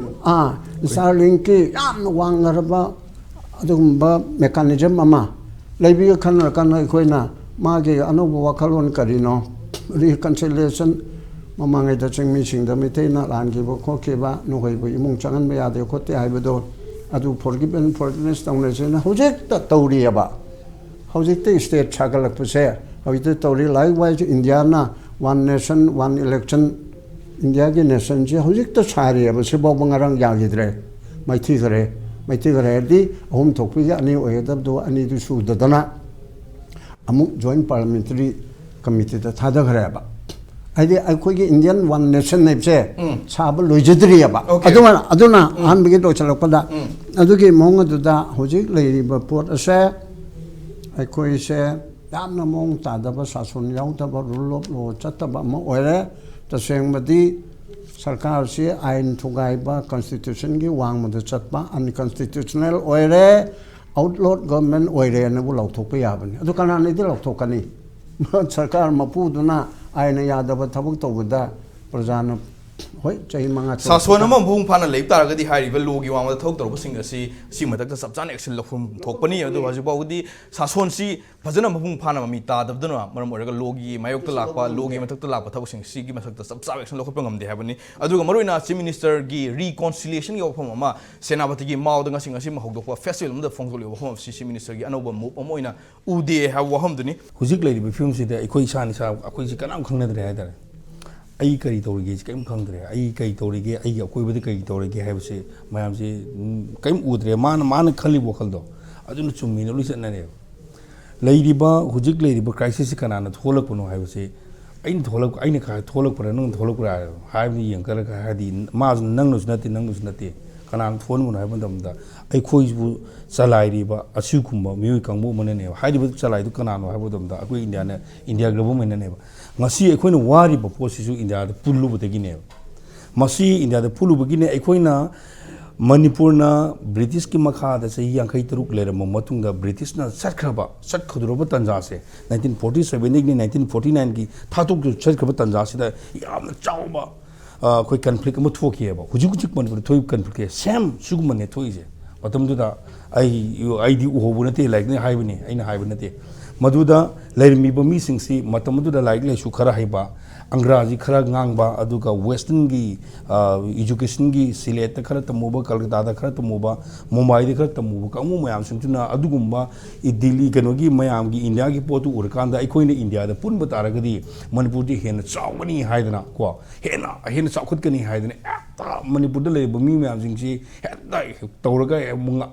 ꯑꯥ, Starlinkꯀꯤ ꯌꯥꯝꯅ ꯋꯥꯡꯉꯔꯕ ꯑꯗꯨꯒꯨꯝꯕ mechanism ꯑꯃ ꯂꯩꯕꯤꯒ ꯈꯟꯅꯔꯀꯥꯟꯗ ꯑꯩꯈꯣꯏꯅ ꯃꯥꯒꯤ ꯑꯅꯧꯕ ꯋꯥꯈꯜꯂꯣꯟ ꯀꯔꯤꯅꯣ, reconciliation, ꯃꯃꯥꯡꯉꯩꯗ ꯆꯤꯡꯃꯤꯁꯤꯡꯗ ꯃꯩꯇꯩꯅ ꯂꯥꯟꯈꯤꯕ ꯈꯣꯠꯈꯤꯕ, ꯅꯈꯣꯏꯕꯨ ꯏꯃꯨꯡ ꯆꯪꯍꯟꯕ ꯌꯥꯗꯦ ꯈꯣꯠꯇꯦ ꯍꯥꯏꯕꯗꯣ, ꯑꯗꯨ forgive and forgiveness ꯇꯧꯅꯁꯦꯅ ꯍꯧꯖꯤꯛꯇ ꯇꯧꯔꯤꯑꯕ꯫ ꯍꯧꯖꯤꯛꯇ state ꯁꯥꯒꯠꯂꯛꯄꯁꯦ ꯍꯧꯖꯤꯛꯇ ꯇꯧꯔꯤ꯫ Likewise, Indiaꯅ one nation, one election, Indiaꯒꯤ nationꯁꯦ ꯍꯧꯖꯤꯛꯇ ꯁꯥꯔꯤꯑꯕ, ꯁꯤꯐꯥꯎꯕ ꯉꯔꯥꯡ ꯌꯥꯈꯤꯗ꯭ꯔꯦ, ꯃꯥꯏꯊꯤꯈ꯭ꯔꯦ꯫ ꯃꯥꯏꯊꯤꯈ꯭ꯔꯦ ꯍꯥꯏꯔꯗꯤ ꯑꯍꯨꯝ ꯊꯣꯛꯄꯒꯤ ꯑꯅꯤ ꯑꯣꯏꯒꯗꯕꯗꯣ ꯑꯅꯤꯗꯨ ꯁꯨꯗꯗꯅ ꯑꯃꯨꯛ Joint Parliamentary Committeeꯗ ꯊꯥꯗꯈ꯭ꯔꯦꯕ꯫ ꯍꯥꯏꯗꯤ ꯑꯩꯈꯣꯏꯒꯤ Indian one nation ꯍꯥꯏꯕꯁꯦ ꯁꯥꯕ ꯂꯣꯏꯖꯗ꯭ꯔꯤꯑꯕ꯫ Okay. ꯑꯗꯨꯅ, ꯑꯗꯨꯅ ꯑꯍꯥꯟꯕꯒꯤ ꯂꯣꯏꯁꯤꯜꯂꯛꯄꯗ ꯑꯗꯨꯒꯤ ꯃꯑꯣꯡ ꯑꯗꯨꯗ ꯍꯧꯖꯤꯛ ꯂꯩꯔꯤꯕ ꯄꯣꯠ ꯑꯁꯦ ꯑꯩꯈꯣꯏꯁꯦ ꯌꯥꯝꯅ ꯃꯑꯣꯡ ꯇꯥꯗꯕ, ꯁꯥꯁꯣꯟ ꯌꯥꯎꯗꯕ, rule of law ꯆꯠꯇꯕ ꯑꯃ ꯑꯣꯏꯔꯦ꯫ ꯇꯁꯦꯡꯕꯗꯤ ꯁꯔꯀꯥꯔꯁꯤ ꯑꯥꯏꯟ ꯊꯨꯒꯥꯏꯕ, constitutionꯒꯤ ꯋꯥꯡꯃꯗ ꯆꯠꯄ, unconstitutional ꯑꯣꯏꯔꯦ, outlawed government ꯑꯣꯏꯔꯦꯅꯕꯨ ꯂꯥꯎꯊꯣꯛꯄ ꯌꯥꯕꯅꯤ꯫ ꯑꯗꯨ ꯀꯅꯥꯅꯗꯤ ꯂꯥꯎꯊꯣꯛꯀꯅꯤ? ꯁꯔꯀꯥꯔ ꯃꯄꯨꯗꯨꯅ ꯑꯥꯏꯟꯅ ꯌꯥꯗꯕ ꯊꯕꯛ ꯇꯧꯕꯗ ꯄ꯭ꯔꯖꯥꯅ, ꯍꯣꯏ, ꯆꯍꯤ ꯃꯉꯥ ꯇꯔꯨꯛ ꯁꯥꯁꯣꯟ ꯑꯃ ꯃꯄꯨꯡ ꯐꯥꯅ ꯂꯩꯕ ꯇꯥꯔꯒꯗꯤ ꯍꯥꯏꯔꯤꯕ lawꯒꯤ ꯋꯥꯡꯃꯗ ꯊꯕꯛ ꯇꯧꯔꯛꯄꯁꯤꯡ ꯑꯁꯤ ꯁꯤ ꯃꯊꯛꯇ ꯆꯞ ꯆꯥꯅ action ꯂꯧꯐꯝ ꯊꯣꯛꯄꯅꯤ꯫ ꯑꯗꯨ ꯍꯧꯖꯤꯛ ꯐꯥꯎꯕꯗꯤ ꯁꯥꯁꯣꯟꯁꯤ ꯐꯖꯅ ꯃꯄꯨꯡ ꯐꯥꯅ ꯃꯃꯤ ꯇꯥꯗꯕꯗꯨꯅ ꯃꯔꯝ ꯑꯣꯏꯔꯒ lawꯒꯤ ꯃꯥꯌꯣꯛꯇ ꯂꯥꯛꯄ, lawꯒꯤ ꯃꯊꯛꯇ ꯂꯥꯛꯄ ꯊꯕꯛꯁꯤꯡ ꯁꯤꯒꯤ ꯃꯊꯛꯇ ꯆꯞ ꯆꯥꯕ action ꯂꯧꯈꯠꯄ ꯉꯝꯗꯦ ꯍꯥꯏꯕꯅꯤ꯫ ꯑꯗꯨꯒ ꯃꯔꯨꯑꯣꯏꯅ Chief Ministerꯒꯤ reconciliationꯒꯤ ꯋꯥꯐꯝ ꯑꯃ ꯁꯦꯅꯥꯄꯇꯤꯒꯤ ꯃꯥꯎꯗ ꯉꯁꯤ, ꯉꯁꯤꯃꯛ ꯍꯧꯗꯣꯛꯄ festival ꯑꯃꯗ ꯐꯣꯡꯗꯣꯛꯂꯤꯕ ꯋꯥꯐꯝ ꯑꯁꯤ Chief Ministerꯒꯤ ꯑꯅꯧꯕ move ꯑꯃ ꯑꯣꯏꯅ ꯎꯗꯦ ꯍꯥꯏꯕ ꯋꯥꯐꯝꯗꯨꯅꯤ꯫ ꯍꯧꯖꯤꯛ ꯂꯩꯔꯤꯕ ꯐꯤꯕꯝꯁꯤꯗ ꯑꯩꯈꯣꯏ ꯏꯁꯥꯅ ꯏꯁꯥ, ꯑꯩꯈꯣꯏꯁꯤ ꯀꯅꯥꯝ ꯈꯪꯅꯗ꯭ꯔꯦ ꯍꯥꯏꯇꯥꯔꯦ꯫ ꯑꯩ ꯀꯔꯤ ꯇꯧꯔꯤꯒꯦ ꯁꯤ ꯀꯔꯤꯝ ꯈꯪꯗ꯭ꯔꯦ꯫ ꯑꯩ ꯀꯔꯤ ꯇꯧꯔꯤꯒꯦ, ꯑꯩꯒꯤ ꯑꯀꯣꯏꯕꯗ ꯀꯔꯤ ꯇꯧꯔꯤꯒꯦ ꯍꯥꯏꯕꯁꯤ ꯃꯌꯥꯝꯁꯤ, ꯎꯝ, ꯀꯔꯤꯝ ꯎꯗ꯭ꯔꯦ꯫ ꯃꯥꯅ, ꯃꯥꯅ ꯈꯜꯂꯤꯕ ꯋꯥꯈꯜꯗꯣ ꯑꯗꯨꯅ ꯆꯨꯝꯃꯤꯅ ꯂꯣꯏ ꯆꯠꯅꯔꯦꯕ꯫ ꯂꯩꯔꯤꯕ, ꯍꯧꯖꯤꯛ ꯂꯩꯔꯤꯕ crisis ꯁꯤ ꯀꯅꯥꯅ ꯊꯣꯛꯍꯜꯂꯛꯄꯅꯣ ꯍꯥꯏꯕꯁꯤ, ꯑꯩꯅ ꯊꯣꯛꯍꯜꯂꯛ-, ꯑꯩꯅ ꯈ-, ꯊꯣꯛꯍꯜꯂꯛꯄ꯭ꯔꯥ, ꯅꯪꯅ ꯊꯣꯛꯍꯜꯂꯛꯄ꯭ꯔꯥ ꯍꯥꯏꯕꯗꯨ ꯌꯦꯡꯉꯒ, ꯍꯥꯏꯗꯤ, ꯃꯥꯁꯨ ꯅꯪꯅꯁꯨ ꯅꯠꯇꯦ, ꯅꯪꯅꯁꯨ ꯅꯠꯇꯦ, ꯀꯅꯥꯅ ꯊꯣꯛꯍꯟꯕꯅꯣ ꯍꯥꯏꯕ ꯃꯇꯝꯗ, ꯑꯩꯈꯣꯏꯕꯨ ꯆꯂꯥꯏꯔꯤꯕ ꯑꯁꯤꯒꯨꯝꯕ ꯃꯤꯑꯣꯏ ꯀꯥꯡꯕꯨ ꯑꯃꯅꯅꯦꯕ꯫ ꯍꯥꯏꯔꯤꯕ ꯆꯂꯥꯏꯗꯨ ꯀꯅꯥꯅꯣ ꯍꯥꯏꯕ ꯃꯇꯝꯗ, ꯑꯩꯈꯣꯏ ꯏꯟꯗꯤꯌꯥꯅ, ꯏꯟꯗꯤꯌꯥ government ꯅꯅꯦꯕ꯫ ꯉꯁꯤ ꯑꯩꯈꯣꯏꯅ ꯋꯥꯔꯤꯕ ꯄꯣꯠꯁꯤꯁꯨ ꯏꯟꯗꯤꯌꯥꯗ ꯄꯨꯜꯂꯨꯕꯗꯒꯤꯅꯦꯕ꯫ ꯃꯁꯤ ꯏꯟꯗꯤꯌꯥꯗ ꯄꯨꯜꯂꯨꯕꯒꯤꯅꯦ꯫ ꯑꯩꯈꯣꯏꯅ, ꯃꯅꯤꯄꯨꯔꯅ British ꯀꯤ ꯃꯈꯥꯗ ꯆꯍꯤ ꯌꯥꯡꯈꯩ ꯇꯔꯨꯛ ꯂꯩꯔꯝꯕ ꯃꯇꯨꯡꯗ, British ꯅ ꯆꯠꯈ꯭ꯔꯕ, ꯆꯠꯈꯤꯗꯧꯔꯕ ꯇꯥꯟꯖꯥꯁꯦ, nineteen forty seven ꯗꯒꯤ nineteen forty nine ꯒꯤ ꯊꯥꯗꯣꯛꯇꯨ ꯆꯠꯈ꯭ꯔꯕ ꯇꯥꯟꯖꯥꯁꯤꯗ ꯌꯥꯝꯅ ꯆꯥꯎꯕ, ꯑ, ꯑꯩꯈꯣꯏ conflict ꯑꯃ ꯊꯣꯛꯈꯤꯑꯕ꯫ ꯍꯧꯖꯤꯛ ꯍꯧꯖꯤꯛ ꯃꯅꯤꯄꯨꯔꯗ ꯊꯣꯛꯏꯕ conflict ꯁꯦ same ꯁꯤꯒꯨꯝꯕꯅꯦ ꯊꯣꯛꯏꯁꯦ꯫ ꯃꯇꯝꯗꯨꯗ ꯑꯩ, ꯑꯩꯗꯤ ꯎꯍꯧꯕ ꯅꯠꯇꯦ, ꯂꯥꯏꯔꯤꯛꯅ ꯍꯥꯏꯕꯅꯤ, ꯑꯩꯅ ꯍꯥꯏꯕ ꯅꯠꯇꯦ꯫ ꯃꯗꯨꯗ ꯂꯩꯔꯝꯃꯤꯕ ꯃꯤꯁꯤꯡꯁꯤ ꯃꯇꯝ ꯑꯗꯨꯗ ꯂꯥꯏꯔꯤꯛ ꯂꯥꯏꯁꯨ ꯈꯔ ꯍꯩꯕ, ꯑꯪꯒ꯭ꯔꯥꯖꯤ ꯈꯔ ꯉꯥꯡꯕ, ꯑꯗꯨꯒ western ꯒꯤ, ꯑ, education ꯒꯤ ꯁꯤꯂꯦꯠꯇ ꯈꯔ ꯇꯝꯃꯨꯕ, ꯀꯜꯀꯇꯥꯗ ꯈꯔ ꯇꯝꯃꯨꯕ, ꯃꯨꯝꯕꯥꯏꯗ ꯈꯔ ꯇꯝꯃꯨꯕ ꯀꯥꯡꯕꯨ ꯃꯌꯥꯝꯁꯤꯡꯁꯤꯅ ꯑꯗꯨꯒꯨꯝꯕ ꯗꯤꯜꯂꯤ ꯀꯩꯅꯣꯒꯤ ꯃꯌꯥꯝꯒꯤ ꯏꯟꯗꯤꯌꯥꯒꯤ ꯄꯣꯠꯇꯨ ꯎꯔꯀꯥꯟꯗ, ꯑꯩꯈꯣꯏꯅ ꯏꯟꯗꯤꯌꯥꯗ ꯄꯨꯟꯕ ꯇꯥꯔꯒꯗꯤ ꯃꯅꯤꯄꯨꯔꯗꯤ ꯍꯦꯟꯅ ꯆꯥꯎꯒꯅꯤ ꯍꯥꯏꯗꯅ ꯀꯣ, ꯍꯦꯟꯅ, ꯍꯦꯟꯅ ꯆꯥꯎꯈꯠꯀꯅꯤ ꯍꯥꯏꯗꯅ ꯍꯦꯛꯇ ꯃꯅꯤꯄꯨꯔꯗ ꯂꯩꯔꯤꯕ ꯃꯤ ꯃꯌꯥꯝꯁꯤꯡꯁꯤ ꯍꯦꯛꯇ ꯇꯧꯔꯒ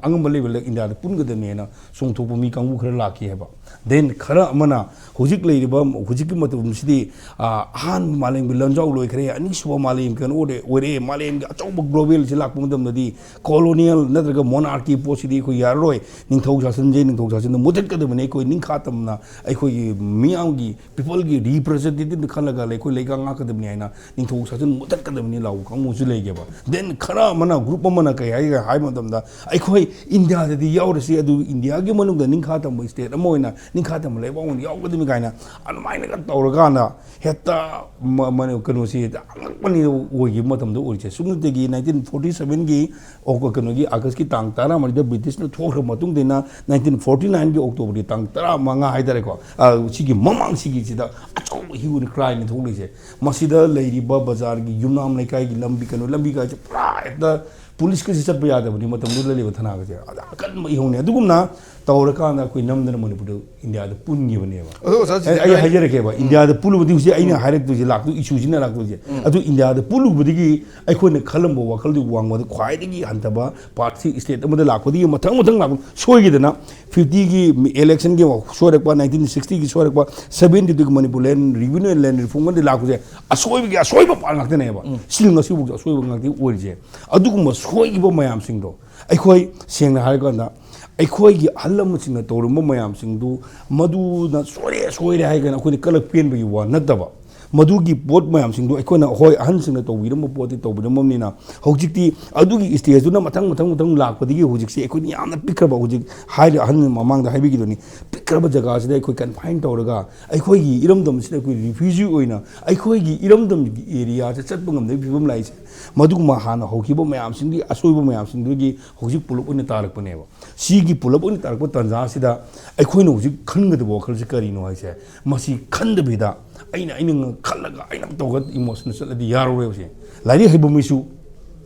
ꯑꯉꯝꯕ level ꯗ ꯏꯟꯗꯤꯌꯥꯗ ꯄꯨꯟꯒꯗꯕꯅꯦꯅ ꯆꯣꯡꯊꯣꯛꯄ ꯃꯤ ꯀꯥꯡꯕꯨ ꯈꯔ ꯂꯥꯛꯈꯤ ꯍꯥꯏꯕ꯫ Then ꯈꯔ ꯑꯃꯅ ꯍꯧꯖꯤꯛ ꯂꯩꯔꯤꯕ, ꯍꯧꯖꯤꯛꯀꯤ ꯃꯇꯝꯁꯤꯗꯤ, ꯑ, ꯑꯍꯥꯟꯕ ꯃꯥꯂꯦꯝꯒꯤ ꯂꯥꯟꯖꯥꯎ ꯂꯣꯏꯈ꯭ꯔꯦ, ꯑꯅꯤꯁꯨꯕ ꯃꯥꯂꯦꯝꯒꯤ ꯀꯩꯅꯣ ꯑꯣꯏꯔꯦ, ꯑꯣꯏꯔꯦ, ꯃꯥꯂꯦꯝꯒꯤ ꯑꯆꯧꯕ global ꯁꯤ ꯂꯥꯛꯄ ꯃꯇꯝꯗꯗꯤ colonial ꯅꯠꯇ꯭ꯔꯒ monarchy ꯄꯣꯠꯁꯤꯗꯤ ꯑꯩꯈꯣꯏ ꯌꯥꯔꯔꯣꯏ, ꯅꯤꯡꯊꯧ ꯁꯥꯁꯟꯁꯦ, ꯅꯤꯡꯊꯧ ꯁꯥꯁꯟꯗ ꯃꯨꯊꯠꯀꯗꯕꯅꯤ, ꯑꯩꯈꯣꯏ ꯅꯤꯡꯈꯥ ꯇꯝꯅ ꯑꯩꯈꯣꯏꯒꯤ ꯃꯤꯌꯥꯝꯒꯤ, people ꯒꯤ representative ꯅ ꯈꯜꯂꯒ ꯑꯩꯈꯣꯏ ꯂꯩꯉꯥꯛ ꯉꯥꯛꯀꯗꯕꯅꯤ ꯍꯥꯏꯅ ꯅꯤꯡꯊꯧ ꯁꯥꯁꯟ ꯃꯨꯊꯠꯀꯗꯕꯅꯤ ꯂꯥꯎꯕ ꯀꯥꯡꯕꯨꯁꯨ ꯂꯩꯒꯦꯕ꯫ Then ꯈꯔ ꯑꯃꯅ, group ꯑꯃꯅ ꯀꯩ ꯍꯥꯏꯒꯦ ꯍꯥꯏꯕ ꯃꯇꯝꯗ, ꯑꯩꯈꯣꯏ ꯏꯟꯗꯤꯌꯥꯗꯗꯤ ꯌꯥꯎꯔꯁꯤ, ꯑꯗꯨ ꯏꯟꯗꯤꯌꯥꯒꯤ ꯃꯅꯨꯡꯗ ꯅꯤꯡꯈꯥ ꯇꯝꯕ state ꯑꯃ ꯑꯣꯏꯅ, ꯅꯤꯡꯈꯥ ꯇꯝꯕ ꯂꯩꯕꯥꯛ ꯑꯣꯏꯅ ꯌꯥꯎꯒꯗꯕꯅꯤ ꯀꯥꯏꯅ ꯑꯗꯨꯃꯥꯏꯅꯒ ꯇꯧꯔꯀꯥꯟꯗ ꯍꯦꯛꯇ ꯃ-, ꯃ-, ꯀꯩꯅꯣꯁꯤ ꯍꯦꯛꯇ ꯑꯉꯛꯄꯅꯤ ꯑꯣꯏꯈꯤꯕ ꯃꯇꯝꯗ ꯑꯣꯏꯔꯤꯁꯦ꯫ ꯁꯨꯞꯅꯇꯒꯤ nineteen forty seven ꯒꯤ ꯑꯣ-, ꯀꯩꯅꯣꯒꯤ August ꯀꯤ ꯇꯥꯡ ꯇꯔꯥꯃꯔꯤꯗ British ꯅ ꯊꯣꯛꯈ꯭ꯔꯕ ꯃꯇꯨꯡꯗꯩꯅ nineteen forty nine ꯒꯤ October ꯒꯤ ꯇꯥꯡ ꯇꯔꯥꯃꯉꯥ ꯍꯥꯏꯇꯥꯔꯦꯀꯣ, ꯑ, ꯁꯤꯒꯤ ꯃꯃꯥꯡ ꯁꯤꯒꯤꯁꯤꯗ ꯑꯆꯧꯕ hue and cry ꯅꯤ ꯊꯣꯛꯂꯤꯁꯦ꯫ ꯃꯁꯤꯗ ꯂꯩꯔꯤꯕ ꯕꯖꯥꯔꯒꯤ ꯌꯨꯝꯅꯥꯝ ꯂꯩꯀꯥꯏꯒꯤ ꯂꯝꯕꯤ, ꯀꯩꯅꯣ, ꯂꯝꯕꯤ ꯀꯥꯏꯁꯦ ꯄꯨꯔꯥ ꯍꯦꯛꯇ ꯄꯨꯂꯤꯁꯀꯁꯤ ꯆꯠꯄ ꯌꯥꯗꯕꯅꯤ ꯃꯇꯝꯗꯨꯗ ꯂꯩꯔꯤꯕ ꯊꯅꯥꯒꯁꯦ꯫ ꯑꯗ ꯑꯀꯟꯕ ꯏꯍꯧꯅꯤ꯫ ꯑꯗꯨꯒꯨꯝꯅ ꯇꯧꯔꯀꯥꯟꯗ ꯑꯩꯈꯣꯏ ꯅꯝꯗꯅ ꯃꯅꯤꯄꯨꯔꯗ, ꯏꯟꯗꯤꯌꯥꯗ ꯄꯨꯟꯈꯤꯕꯅꯦꯕ꯫ ꯑꯗꯣ ꯑꯣꯖꯥ, ꯁꯤꯗꯤ ꯑꯩ ꯑꯩ ꯑꯩ- ꯍꯥꯏꯖꯔꯛꯀꯦꯕ, ꯏꯟꯗꯤꯌꯥꯗ ꯄꯨꯜꯂꯨꯕꯗꯤ ꯍꯧꯖꯤꯛ ꯑꯩꯅ ꯍꯥꯏꯔꯛꯇꯣꯏꯁꯦ, ꯂꯥꯛꯇꯣꯏ ꯏꯁꯨꯁꯤꯅ ꯂꯥꯛꯇꯣꯏꯁꯦ꯫ ꯑꯗꯨ ꯏꯟꯗꯤꯌꯥꯗ ꯄꯨꯜꯂꯨꯕꯗꯒꯤ ꯑꯩꯈꯣꯏꯅ ꯈꯜꯂꯝꯕ ꯋꯥꯈꯜꯗꯨꯒꯤ ꯋꯥꯡꯃꯗ ꯈ꯭ꯋꯥꯏꯗꯒꯤ ꯍꯟꯊꯕ ꯄꯥꯔꯠꯁꯤ ꯏꯁꯇꯦꯠ ꯑꯃꯗ ꯂꯥꯛꯄꯗꯒꯤ ꯃꯊꯪ ꯃꯊꯪ ꯂꯥꯛꯄ ꯁꯣꯏꯈꯤꯗꯅ ꯐꯤꯐꯇꯤꯒꯤ ꯏꯂꯦꯛꯁꯟꯒꯤ ꯁꯣꯏꯔꯛꯄ, ꯅꯥꯏꯟꯇꯤꯟ ꯁꯤꯛꯁꯇꯤꯒꯤ ꯁꯣꯏꯔꯛꯄ, ꯁꯕꯦꯟꯇꯤꯗꯨꯒꯤ ꯃꯅꯤꯄꯨꯔ ꯂꯦꯟ ꯔꯤꯚꯤꯅ꯭ꯌꯨ ꯑꯦꯟ ꯂꯦꯟ ꯔꯤꯐꯣꯔꯝꯒꯗꯤ ꯂꯥꯛꯄꯁꯦ ꯑꯁꯣꯏꯕꯒꯤ ꯑꯁꯣꯏꯕ ꯄꯥꯔꯠ ꯉꯥꯛꯇꯅꯦꯕ꯫ ꯁꯤꯜ ꯉꯁꯤꯐꯥꯎꯁꯦ ꯑꯁꯣꯏꯕ ꯉꯥꯛꯇ ꯑꯣꯏꯔꯤꯁꯦ꯫ ꯑꯗꯨꯒꯨꯝꯕ ꯁꯣꯏꯈꯤꯕ ꯃꯌꯥꯝꯁꯤꯡꯗꯣ ꯑꯩꯈꯣꯏ ꯁꯦꯡꯅ ꯍꯥꯏꯔꯀꯥꯟꯗ ꯑꯩꯈꯣꯏꯒꯤ ꯑꯍꯜ ꯂꯃꯟꯁꯤꯡꯅ ꯇꯧꯔꯝꯕ ꯃꯌꯥꯝꯁꯤꯡꯗꯨ ꯃꯗꯨꯅ ꯁꯣꯏꯔꯦ ꯁꯣꯏꯔꯦ ꯍꯥꯏꯒꯅ ꯑꯩꯈꯣꯏꯅ ꯀꯂꯛ ꯄꯦꯟꯕꯒꯤ ꯋꯥ ꯅꯠꯇꯕ, ꯃꯗꯨꯒꯤ ꯄꯣꯠ ꯃꯌꯥꯝꯁꯤꯡꯗꯨ ꯑꯩꯈꯣꯏꯅ ꯍꯣꯏ ꯑꯍꯟꯁꯤꯡꯅ ꯇꯧꯕꯤꯔꯝꯕ ꯄꯣꯠꯇꯤ ꯇꯧꯕꯤꯔꯝꯃꯕꯅꯤꯅ ꯍꯧꯖꯤꯛꯇꯤ ꯑꯗꯨꯒꯤ ꯏꯁꯇꯦꯖꯇꯨꯅ ꯃꯊꯪ ꯃꯊꯪ ꯃꯊꯪ ꯂꯥꯛꯄꯗꯒꯤ ꯍꯧꯖꯤꯛꯁꯦ ꯑꯩꯈꯣꯏꯅ ꯌꯥꯝꯅ ꯄꯤꯛꯈ꯭ꯔꯕ, ꯍꯧꯖꯤꯛ ꯍꯥꯏꯔꯤꯕ ꯑꯍꯟ ꯃꯃꯥꯡꯗ ꯍꯥꯏꯕꯤꯈꯤꯗꯨꯅꯤ, ꯄꯤꯛꯈ꯭ꯔꯕ ꯖꯒꯥꯁꯤꯗ ꯑꯩꯈꯣꯏ ꯀꯟꯐꯥꯏꯟ ꯇꯧꯔꯒ ꯑꯩꯈꯣꯏꯒꯤ ꯏꯔꯝꯗꯝꯁꯤꯗ ꯑꯩꯈꯣꯏ ꯔꯤꯐ꯭ꯌꯨꯖꯤ ꯑꯣꯏꯅ ꯑꯩꯈꯣꯏꯒꯤ ꯏꯔꯝꯗꯝꯒꯤ ꯑꯦꯔꯤꯌꯥꯁꯦ ꯆꯠꯄ ꯉꯝꯗꯕꯒꯤ ꯐꯤꯕꯝ ꯂꯥꯛꯏꯁꯦ꯫ ꯃꯗꯨꯒꯨꯝꯕ ꯍꯥꯟꯅ ꯍꯧꯈꯤꯕ ꯃꯌꯥꯝꯁꯤꯡꯗꯨꯒꯤ ꯑꯁꯣꯏꯕ ꯃꯌꯥꯝꯁꯤꯡꯗꯨꯒꯤ ꯍꯧꯖꯤꯛ ꯄꯨꯂꯞ ꯑꯣꯏꯅ ꯇꯥꯔꯛꯄꯅꯦꯕ꯫ ꯁꯤꯒꯤ ꯄꯨꯂꯞ ꯑꯣꯏꯅ ꯇꯥꯔꯛꯄ ꯇꯥꯟꯖꯥꯁꯤꯗ ꯑꯩꯈꯣꯏꯅ ꯍꯧꯖꯤꯛ ꯈꯟꯒꯗꯕ ꯋꯥꯈꯜꯁꯤ ꯀꯔꯤꯅꯣ ꯍꯥꯏꯁꯦ, ꯃꯁꯤ ꯈꯟꯗꯕꯤꯗ ꯑꯩꯅ ꯑꯩꯅ ꯉ-, ꯈꯜꯂꯒ ꯑꯩꯅ ꯇꯧꯔꯒ ꯏꯃꯣꯁꯅꯦꯜ ꯆꯠꯂꯗꯤ ꯌꯥꯔꯔꯣꯏꯕ꯫ ꯁꯤ ꯂꯥꯏꯔꯤꯛ ꯍꯩꯕ ꯃꯤꯁꯨ,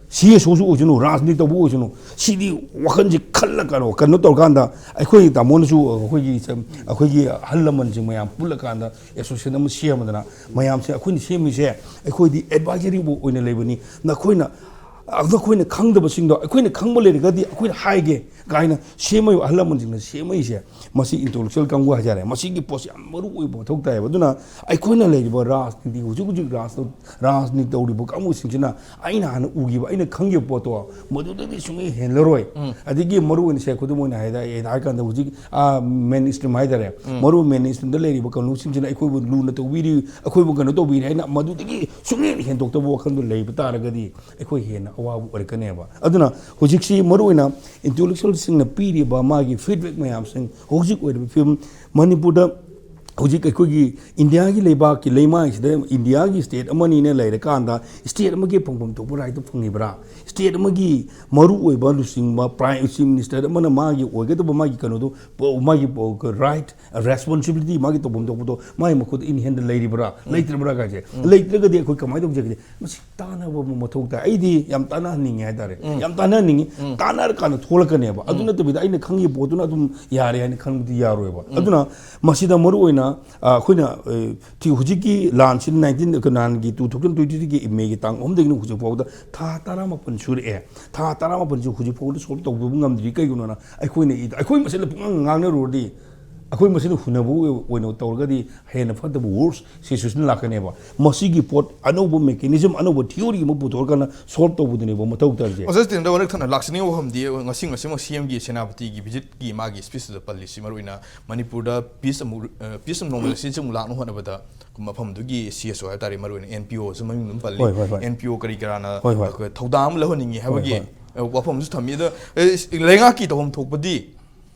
ꯁꯤ ꯑꯦꯁ ꯑꯣꯁꯨ ꯑꯣꯏꯁꯅꯨ, ꯔꯥꯖꯅꯤꯇꯤ ꯇꯧꯕ ꯑꯣꯏꯁꯅꯨ, ꯁꯤꯗꯤ ꯋꯥꯈꯜꯁꯤ ꯈꯜꯂ ꯀꯩꯅꯣ, ꯀꯩꯅꯣ ꯇꯧꯔꯀꯥꯟꯗ ꯑꯩꯈꯣꯏ ꯇꯥꯃꯣꯅꯁꯨ ꯑꯩꯈꯣꯏꯒꯤ, ꯑꯩꯈꯣꯏꯒꯤ ꯑꯍꯜ ꯂꯃꯟꯁꯤꯡ ꯃꯌꯥꯝ ꯄꯨꯜꯂꯀꯥꯟꯗ ꯑꯦꯁꯣꯁꯤꯌꯦꯁꯟ ꯑꯃ ꯁꯦꯝꯃꯗꯅ ꯃꯌꯥꯝꯁꯦ ꯑꯩꯈꯣꯏꯅ ꯁꯦꯝꯃꯤꯁꯦ ꯑꯩꯈꯣꯏꯗꯤ ꯑꯦꯗꯚꯥꯏꯖꯔꯤꯕꯨ ꯑꯣꯏꯅ ꯂꯩꯕꯅꯤ꯫ ꯅꯈꯣꯏꯅ, ꯅꯈꯣꯏꯅ ꯈꯪꯗꯕꯁꯤꯡꯗꯣ ꯑꯩꯈꯣꯏꯅ ꯈꯪꯕ ꯂꯩꯔꯒꯗꯤ ꯑꯩꯈꯣꯏꯅ ꯍꯥꯏꯒꯦ ꯀꯥꯏꯅ ꯁꯦꯝꯃꯛꯏꯕ ꯑꯍꯜ ꯂꯃꯟꯁꯤꯡꯅ ꯁꯦꯝꯃꯛꯏꯁꯦ, ꯃꯁꯤ ꯏꯟꯇꯦꯂꯦꯛꯆꯨꯋꯦꯜ ꯀꯥꯡꯕꯨ ꯍꯥꯏꯇꯥꯔꯦ, ꯃꯁꯤꯒꯤ ꯄꯣꯠꯁꯤ ꯌꯥꯝ ꯃꯔꯨ ꯑꯣꯏꯕ ꯃꯊꯧ ꯇꯥꯏꯌꯦꯕ꯫ ꯑꯗꯨꯅ ꯑꯩꯈꯣꯏꯅ ꯂꯩꯔꯤꯕ ꯔꯥꯖꯅꯤꯇꯤ, ꯍꯧꯖꯤꯛ ꯍꯧꯖꯤꯛ ꯔꯥꯖ-, ꯔꯥꯖꯅꯤꯇꯤ ꯇꯧꯔꯤꯕ ꯀꯥꯡꯕꯨꯁꯤꯡꯁꯤꯅ ꯑꯩꯅ ꯍꯥꯟꯅ ꯎꯈꯤꯕ, ꯑꯩꯅ ꯈꯪꯈꯤꯕ ꯄꯣꯠꯇꯣ ꯃꯗꯨꯗꯒꯤ ꯁꯨꯡꯍꯦꯟ ꯍꯦꯜꯂꯔꯣꯏ꯫ ꯑꯗꯒꯤ ꯃꯔꯨ ꯑꯣꯏꯅ ꯁꯦ, ꯈꯨꯗꯝ ꯑꯣꯏꯅ ꯍꯥꯏꯗ-, ꯍꯥꯏꯔ ꯀꯥꯟꯗ ꯍꯧꯖꯤꯛ ꯃꯦꯟ ꯏꯁꯇ꯭ꯔꯤꯝ ꯍꯥꯏꯇꯥꯔꯦ, ꯃꯔꯨ ꯃꯦꯟ ꯏꯁꯇ꯭ꯔꯤꯝꯗ ꯂꯩꯔꯤꯕ ꯀꯥꯡꯂꯨꯞꯁꯤꯡꯁꯤꯅ ꯑꯩꯈꯣꯏꯕꯨ ꯂꯨꯅ ꯇꯧꯕꯤꯔꯤ, ꯑꯩꯈꯣꯏꯕꯨ ꯀꯩꯅꯣ ꯇꯧꯕꯤꯔꯤ ꯍꯥꯏꯅ ꯃꯗꯨꯗꯒꯤ ꯁꯨꯡꯍꯦꯟ ꯍꯦꯟꯗꯣꯛꯇꯕ ꯋꯥꯈꯜꯗꯣ ꯂꯩꯕ ꯇꯥꯔꯒꯗꯤ ꯑꯩꯈꯣꯏ ꯍꯦꯟꯅ ꯑꯋꯥꯕ ꯑꯣꯏꯔꯛꯀꯅꯦꯕ꯫ ꯑꯗꯨꯅ ꯍꯧꯖꯤꯛꯁꯤ ꯃꯔꯨ ꯑꯣꯏꯅ ꯏꯟꯇꯦꯂꯦꯛꯆꯨꯋꯦꯜꯁꯤꯡꯅ ꯄꯤꯔꯤꯕ ꯃꯥꯒꯤ ꯐꯤꯗꯕꯦꯛ ꯃꯌꯥꯝꯁꯤꯡ, ꯍꯧꯖꯤꯛ ꯑꯣꯏꯔꯤꯕ ꯐꯤꯕꯝ ꯃꯅꯤꯄꯨꯔꯗ ꯍꯧꯖꯤꯛ ꯑꯩꯈꯣꯏꯒꯤ ꯏꯟꯗꯤꯌꯥꯒꯤ ꯂꯩꯕꯥꯛꯀꯤ ꯂꯩꯃꯥꯏꯁꯤꯗ ꯏꯟꯗꯤꯌꯥꯒꯤ ꯁ꯭ꯇꯦꯠ ꯑꯃꯅꯤꯅ ꯂꯩꯔꯀꯥꯟꯗ ꯁ꯭ꯇꯦꯠ ꯑꯃꯒꯤ ꯐꯪꯐꯝ ꯊꯣꯛꯄ ꯔꯥꯏꯠꯇꯨ ꯐꯪꯉꯤꯕ꯭ꯔꯥ? ꯁ꯭ꯇꯦꯠ ꯑꯃꯒꯤ ꯃꯔꯨꯑꯣꯏꯕ ꯂꯨꯆꯤꯡꯕ ꯄ꯭ꯔꯥꯏꯝ ꯆꯤꯐ ꯃꯤꯅꯤꯁꯇꯔ ꯑꯃꯅ ꯃꯥꯒꯤ ꯑꯣꯏꯒꯗꯕ ꯃꯥꯒꯤ ꯀꯩꯅꯣꯗꯣ, ꯄ- ꯃꯥꯒꯤ ꯄ- ꯔꯥꯏꯠ, ꯔꯦꯁꯄꯣꯟꯁꯤꯕꯤꯂꯤꯇꯤ, ꯃꯥꯒꯤ ꯇꯧꯐꯝ ꯊꯣꯛꯄꯗꯣ ꯃꯥꯒꯤ ꯃꯈꯨꯠꯇ ꯏꯟ ꯍꯦꯟꯗ ꯂꯩꯔꯤꯕ꯭ꯔꯥ, ꯂꯩꯇ꯭ꯔꯕ꯭ꯔꯥ ꯀꯥꯏꯁꯦ? ꯂꯩꯇ꯭ꯔꯒꯗꯤ ꯑꯩꯈꯣꯏ ꯀꯃꯥꯏꯅ ꯇꯧꯖꯒꯅꯤ? ꯃꯁꯤ ꯇꯥꯟꯅꯕ ꯑꯃ ꯃꯊꯧ ꯇꯥꯏ꯫ ꯑꯩꯗꯤ ꯌꯥꯝ ꯇꯥꯟꯅꯍꯟꯅꯤꯡꯉꯦ ꯍꯥꯏꯇꯥꯔꯦ꯫ ꯌꯥꯝ ꯇꯥꯟꯅꯍꯟꯅꯤꯡꯉꯤ꯫ ꯇꯥꯟꯅꯔꯀꯥꯟꯗ ꯊꯣꯛꯂꯛꯀꯅꯦꯕ꯫ ꯑꯗꯨ ꯅꯠꯇꯕꯤꯗ ꯑꯩꯅ ꯈꯪꯉꯤꯕ ꯄꯣꯠꯇꯨꯅ ꯑꯗꯨꯝ ꯌꯥꯔꯦ ꯍꯥꯏꯅ ꯈꯟꯕꯗꯤ ꯌꯥꯔꯣꯏꯕ꯫ ꯑꯗꯨꯅ ꯃꯁꯤꯗ ꯃꯔꯨ ꯑꯣꯏꯅ, ꯑ, ꯑꯩꯈꯣꯏꯅ, ꯑ, ꯊꯤ-, ꯍꯧꯖꯤꯛꯀꯤ ꯂꯥꯟꯁꯤ nineteen, ꯀꯅꯥꯟꯒꯤ two thousand twenty-three ꯒꯤ ꯃꯦꯒꯤ ꯇꯥꯡ ꯑꯍꯨꯝꯗꯒꯤꯅ ꯍꯧꯖꯤꯛ ꯐꯥꯎꯕꯗ ꯊꯥ ꯇꯔꯥꯃꯥꯄꯟ ꯁꯨꯔꯛꯑꯦ꯫ ꯊꯥ ꯇꯔꯥꯃꯥꯄꯟꯁꯤ ꯍꯧꯖꯤꯛ ꯐꯥꯎꯕꯗ ꯁꯣꯜꯕ ꯇꯧꯕ ꯉꯝꯗ꯭ꯔꯤ꯫ ꯀꯩꯒꯤꯅꯣꯅ ꯑꯩꯈꯣꯏꯅ ꯏ-, ꯑꯩꯈꯣꯏ ꯃꯁꯦꯟꯗ ꯄꯨꯡꯉꯥꯡ ꯉꯥꯡꯅꯔꯨꯔꯗꯤ, ꯑꯩꯈꯣꯏ ꯃꯁꯦꯟ ꯍꯨꯟꯅꯕ ꯑꯣꯏꯅ ꯇꯧꯔꯒꯗꯤ ꯍꯦꯟꯅ ꯐꯠꯇꯕ worse situation ꯂꯥꯛꯀꯅꯦꯕ꯫ ꯃꯁꯤꯒꯤ ꯄꯣꯠ ꯑꯅꯧꯕ mechanism, ꯑꯅꯧꯕ theory ꯑꯃ ꯄꯨꯊꯣꯛꯑꯀꯥꯟꯗ ꯁꯣꯜꯕ ꯇꯧꯕꯗꯨꯅꯦꯕ ꯃꯊꯧ ꯇꯥꯔꯤꯁꯦ꯫ ꯑꯣꯖꯥ ꯖꯤꯇꯦꯟꯗ꯭ꯔ, ꯋꯥꯔꯛ ꯊꯠꯅ ꯂꯥꯛꯆꯅꯤꯡꯕ ꯋꯥꯐꯝꯗꯤ, ꯉꯁꯤ, ꯉꯁꯤꯃꯛ ꯁꯤ ꯑꯦꯝꯒꯤ ꯁꯦꯅꯥꯄꯇꯤꯒꯤ ꯚꯤꯖꯤꯠꯀꯤ ꯃꯥꯒꯤ ꯁ꯭ꯄꯤꯆꯇꯨꯗ ꯄꯜꯂꯤꯁꯤ, ꯃꯔꯨꯑꯣꯏꯅ ꯃꯅꯤꯄꯨꯔꯗ ꯄꯤꯁ ꯑꯃꯨꯛ, ꯑ, ꯄꯤꯁ ꯑꯃ ꯅꯣꯔꯃꯦꯂꯥꯏꯖꯦꯁꯟꯁꯤ ꯑꯃꯨꯛ ꯂꯥꯛꯅꯕ ꯍꯣꯠꯅꯕꯗ ꯃꯐꯝꯗꯨꯒꯤ ꯁꯤ ꯑꯦꯁ ꯑꯣ ꯍꯥꯏꯕ ꯇꯥꯔꯦ, ꯃꯔꯨꯑꯣꯏꯅ ꯑꯦꯟ ꯄꯤ ꯑꯣꯁꯨ ꯃꯃꯤꯡ ꯑꯗꯨꯝ ꯄꯜꯂꯤ꯫ ꯍꯣꯏ, ꯍꯣꯏ, ꯍꯣꯏ꯫ ꯑꯦꯟ ꯄꯤ ꯑꯣ ꯀꯔꯤ ꯀꯔꯥꯅ ꯍꯣꯏ, ꯍꯣꯏ꯫ ꯑꯩꯈꯣꯏ ꯊꯧꯗꯥꯡ ꯑꯃ ꯂꯧꯍꯟꯅꯤꯡꯉꯤ ꯍꯥꯏꯕꯒꯤ, ꯍꯣꯏ, ꯍꯣꯏ꯫ ꯑ, ꯋꯥꯐꯝꯁꯨ ꯊꯝꯃꯤ꯫ ꯑꯗꯣ, ꯑ, ꯂꯩꯉꯥꯛꯀꯤ ꯇꯧꯐꯝ ꯊꯣꯛꯄꯗꯤ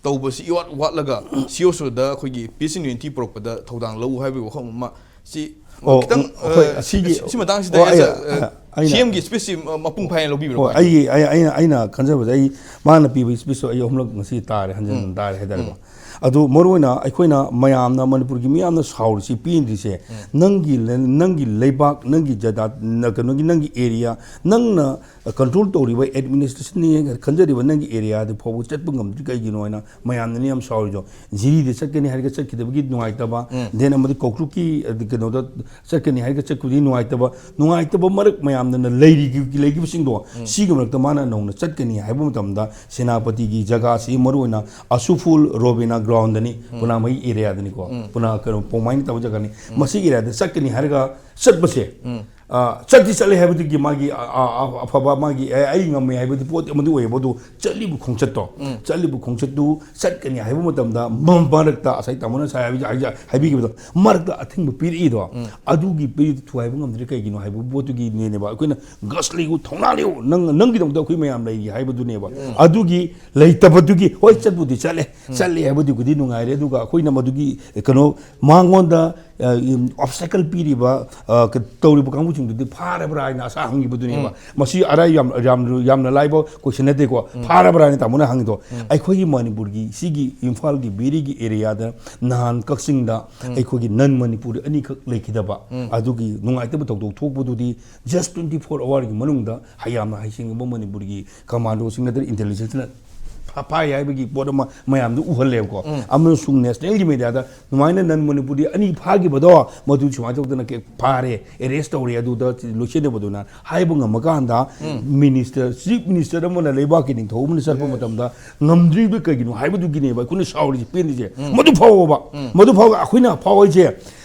ꯇꯧꯕꯁꯤ ꯏꯋꯥꯠ ꯋꯥꯠꯂꯒ ꯁꯤ ꯑꯣ ꯁꯤꯗ ꯑꯩꯈꯣꯏꯒꯤ ꯄꯤꯁ ꯑꯦꯟ ꯌꯨꯅꯤꯇꯤ ꯄꯨꯔꯛꯄꯗ ꯊꯧꯗꯥꯡ ꯂꯧ ꯍꯥꯏꯕꯒꯤ ꯋꯥꯐꯝ ꯑꯃ ꯁꯤ ꯑꯣ, ꯈꯤꯇꯪ, ꯎꯝ, ꯑ, ꯍꯣꯏ, ꯑꯁꯤꯒꯤ, ꯁꯤ, ꯁꯤ ꯃꯇꯥꯡꯁꯤꯗ ꯑꯣ, ꯑꯩ, ꯑꯦꯁ ꯑ, ꯑ, ꯑꯩꯅ ꯁꯤ ꯑꯦꯝꯒꯤ ꯁ꯭ꯄꯤꯆꯁꯤ ꯃꯄꯨꯡ ꯐꯥꯅ ꯂꯧꯕꯤꯕ꯭ꯔꯥ? ꯍꯣꯏ, ꯀꯃꯥꯏꯅ ꯇꯧꯏ? ꯑꯩꯒꯤ, ꯑꯩ, ꯑꯩꯅ, ꯑꯩꯅ ꯈꯟꯖꯕꯗ ꯑꯩ ꯃꯥꯅ ꯄꯤꯕ ꯁ꯭ꯄꯤꯆꯇꯣ ꯑꯩ ꯑꯍꯨꯝꯂꯛ ꯉꯁꯤ ꯇꯥꯔꯦ, ꯍꯟꯖꯟ ꯍꯟꯖꯟ ꯇꯥꯔꯦ ꯍꯥꯏꯇꯥꯔꯦꯀꯣ꯫ ꯎꯝ꯫ ꯑꯗꯨ ꯃꯔꯨꯑꯣꯏꯅ ꯑꯩꯈꯣꯏꯅ ꯃꯌꯥꯝꯅ, ꯃꯅꯤꯄꯨꯔꯒꯤ ꯃꯤꯌꯥꯝꯅ ꯁꯥꯎꯔꯤꯁꯤ, ꯄꯦꯟꯗ꯭ꯔꯤꯁꯦ, ꯎꯝ꯫ ꯅꯪꯒꯤ ꯂ-, ꯅꯪꯒꯤ ꯂꯩꯕꯥꯛ, ꯅꯪꯒꯤ ꯖꯒꯥ, ꯅ-, ꯀꯩꯅꯣꯒꯤ, ꯅꯪꯒꯤ ꯑꯦꯔꯤꯌꯥ, ꯅꯪꯅ control ꯇꯧꯔꯤꯕ administrationꯅꯤ ꯈꯟꯖꯔꯤꯕ ꯅꯪꯒꯤ areaꯗ ꯐꯥꯎꯕ ꯆꯠꯄ ꯉꯝꯗ꯭ꯔꯤ ꯀꯩꯒꯤꯅꯣ ꯍꯥꯏꯅ ꯃꯌꯥꯝꯅꯅꯤ ꯌꯥꯝ ꯁꯥꯎꯔꯤꯗꯣ꯫ ꯖꯤꯔꯤꯗ ꯆꯠꯀꯅꯤ ꯍꯥꯏꯔꯒ ꯆꯠꯈꯤꯗꯕꯒꯤ ꯅꯨꯡꯉꯥꯏꯇꯕ, ꯎꯝ꯫ Then ꯑꯃꯗꯤ ꯀꯧꯇ꯭ꯔꯨꯛꯀꯤ, ꯑ, ꯀꯩꯅꯣꯗ ꯆꯠꯀꯅꯤ ꯍꯥꯏꯔꯒ ꯆꯠꯈꯤꯕꯒꯤ ꯅꯨꯡꯉꯥꯏꯇꯕ, ꯅꯨꯡꯉꯥꯏꯇꯕ ꯃꯔꯛ ꯃꯌꯥꯝꯗꯅ ꯂꯩꯔꯤꯒꯤ-, ꯂꯩꯈꯤꯕꯁꯤꯡꯗꯣ, ꯎꯝ꯫ ꯁꯤꯒꯤ ꯃꯔꯛꯇ ꯃꯥꯅ ꯅꯧꯅ ꯆꯠꯀꯅꯤ ꯍꯥꯏꯕ ꯃꯇꯝꯗ ꯁꯦꯅꯥꯄꯇꯤꯒꯤ ꯖꯒꯥꯁꯤ ꯃꯔꯨꯑꯣꯏꯅ ꯑꯁꯨꯐꯨꯜ ꯔꯣꯕꯤꯅꯥ groundꯅꯤ, ꯎꯝ꯫ ꯄꯨꯅꯥꯃꯍꯤ areaꯗꯅꯤꯀꯣ, ꯎꯝ꯫ ꯄꯨꯅꯥ ꯀꯩꯅꯣ ꯄꯣꯡꯃꯥꯏ ꯅꯠꯇꯕ ꯖꯒꯥꯅꯤ꯫ ꯎꯝ꯫ ꯃꯁꯤ areaꯗ ꯆꯠꯀꯅꯤ ꯍꯥꯏꯔꯒ ꯆꯠꯄꯁꯦ, ꯎꯝ꯫ ꯑ, ꯆꯠꯇꯤ ꯆꯠꯂꯦ ꯍꯥꯏꯕꯗꯨꯒꯤ ꯃꯥꯒꯤ, ꯑ, ꯑ, ꯑ, ꯑꯐꯕ ꯃꯥꯒꯤ, "ꯑꯦ, ꯑꯩ ꯉꯝꯃꯦ" ꯍꯥꯏꯕꯗꯤ ꯄꯣꯠ ꯑꯃꯗꯤ ꯑꯣꯏꯌꯦꯕ꯫ ꯑꯗꯨ ꯆꯠꯂꯤꯕ ꯈꯣꯡꯆꯠꯇꯣ, ꯆꯠꯂꯤꯕ ꯈꯣꯡꯆꯠꯇꯨ ꯆꯠꯀꯅꯤ ꯍꯥꯏꯕ ꯃꯇꯝꯗ ꯃ-, ꯃꯔꯛꯇ ꯉꯁꯥꯏ ꯇꯥꯃꯣꯅ ꯉꯁꯥꯏ ꯍꯥꯏꯕꯤ-, ꯍꯥꯏꯖ-, ꯍꯥꯏꯕꯤꯈꯤꯕꯗꯣ, ꯃꯔꯛꯇ ꯑꯊꯤꯡꯕ ꯄꯤꯔꯛꯏꯗꯣ, ꯑꯗꯨꯒꯤ ꯄꯤꯔꯤꯗꯣ ꯊꯨꯒꯥꯏꯕ ꯉꯝꯗ꯭ꯔꯤ ꯀꯩꯒꯤꯅꯣ ꯍꯥꯏꯕ ꯄꯣꯠꯇꯨꯒꯤꯅꯦꯕ꯫ ꯑꯩꯈꯣꯏꯅ "ꯒꯁ ꯂꯩꯌꯨ, ꯊꯧꯅꯥ ꯂꯩꯌꯨ, ꯅꯪ, ꯅꯪꯒꯤꯗꯃꯛꯇ ꯑꯩꯈꯣꯏ ꯃꯌꯥꯝ ꯂꯩꯔꯤ" ꯍꯥꯏꯕꯗꯨꯅꯦꯕ꯫ ꯑꯗꯨꯒꯤ ꯂꯩꯇꯕꯗꯨꯒꯤ, ꯍꯣꯏ, ꯆꯠꯄꯨꯗꯤ ꯆꯠꯂꯦ, ꯆꯠꯂꯦ ꯍꯥꯏꯕꯗꯨꯕꯨꯗꯤ ꯅꯨꯡꯉꯥꯏꯔꯦ, ꯑꯗꯨꯒ ꯑꯩꯈꯣꯏꯅ ꯃꯗꯨꯒꯤ ꯀꯩꯅꯣ ꯃꯉꯣꯟꯗ, ꯑ, obstacle ꯄꯤꯔꯤꯕ, ꯑ, ꯀ-, ꯇꯧꯔꯤꯕ ꯀꯥꯡꯕꯨꯁꯤꯡꯗꯨꯗꯤ ꯐꯥꯔꯕ꯭ꯔꯥ ꯍꯥꯏꯅ ꯑꯁꯥ ꯍꯪꯈꯤꯕꯗꯨꯅꯦꯕ꯫ ꯃꯁꯤ ꯑꯔꯥꯏ ꯌꯥꯝ, ꯌꯥꯝ, ꯌꯥꯝꯅ ꯂꯥꯏꯕ question ꯅꯠꯇꯦꯀꯣ꯫ ꯐꯥꯔꯕ꯭ꯔꯥ ꯍꯥꯏꯅ ꯇꯥꯃꯣꯅ ꯍꯪꯉꯤꯗꯣ꯫ ꯑꯩꯈꯣꯏꯒꯤ ꯃꯅꯤꯄꯨꯔꯒꯤ ꯁꯤꯒꯤ ꯏꯝꯐꯥꯜꯒꯤ ꯕꯦꯔꯤꯒꯤ areaꯗ ꯅꯍꯥꯟ ꯀꯛꯆꯤꯡꯗ ꯑꯩꯈꯣꯏꯒꯤ non ꯃꯅꯤꯄꯨꯔꯤ ꯑꯅꯤꯈꯛ ꯂꯩꯈꯤꯗꯕ, ꯑꯗꯨꯒꯤ ꯅꯨꯡꯉꯥꯏꯇꯕ ꯊꯧꯗꯣꯛ ꯊꯣꯛꯄꯗꯨꯗꯤ just twenty four hourꯒꯤ ꯃꯅꯨꯡꯗ ꯍꯌꯥꯝꯅ ꯍꯩꯁꯤꯡꯉꯕ ꯃꯅꯤꯄꯨꯔꯒꯤ commandoꯁꯤꯡ ꯅꯠꯇ꯭ꯔꯒ intelligenceꯅ ꯐꯥ-, ꯐꯥꯏ ꯍꯥꯏꯕꯒꯤ ꯄꯣꯠ ꯑꯃ ꯃꯌꯥꯝꯗ ꯎꯍꯜꯂꯦꯕꯀꯣ꯫ ꯑꯃꯁꯨꯡ nationalꯒꯤ mediaꯗ ꯑꯗꯨꯃꯥꯏꯅ non ꯃꯅꯤꯄꯨꯔꯤ ꯑꯅꯤ ꯐꯥꯈꯤꯕꯗꯣ, ꯃꯗꯨ ꯁꯨꯃꯥꯏꯅ ꯇꯧꯗꯅ ꯀꯦ-, ꯐꯥꯔꯦ, arrest ꯇꯧꯔꯦ, ꯑꯗꯨꯗ ꯂꯣꯏꯁꯤꯟꯅꯕꯗꯨꯅ ꯍꯥꯏꯕ ꯉꯝꯃꯀꯥꯟꯗ, minister, chief minister ꯑꯃꯅ ꯂꯩꯕꯥꯛꯀꯤ ꯅꯤꯡꯊꯧ ꯑꯃꯅ ꯆꯠꯄ ꯃꯇꯝꯗ ꯉꯝꯗ꯭ꯔꯤꯕ ꯀꯩꯒꯤꯅꯣ ꯍꯥꯏꯕꯗꯨꯒꯤꯅꯦꯕ ꯑꯩꯈꯣꯏꯅ ꯁꯥꯎꯔꯤꯁꯦ, ꯄꯦꯟꯗ꯭ꯔꯤꯁꯦ꯫ ꯃꯗꯨ ꯐꯥꯎꯕ, ꯃꯗꯨ ꯐꯥꯎꯕ ꯑꯩꯈꯣꯏꯅ ꯐꯥꯎꯔꯤꯁꯦ,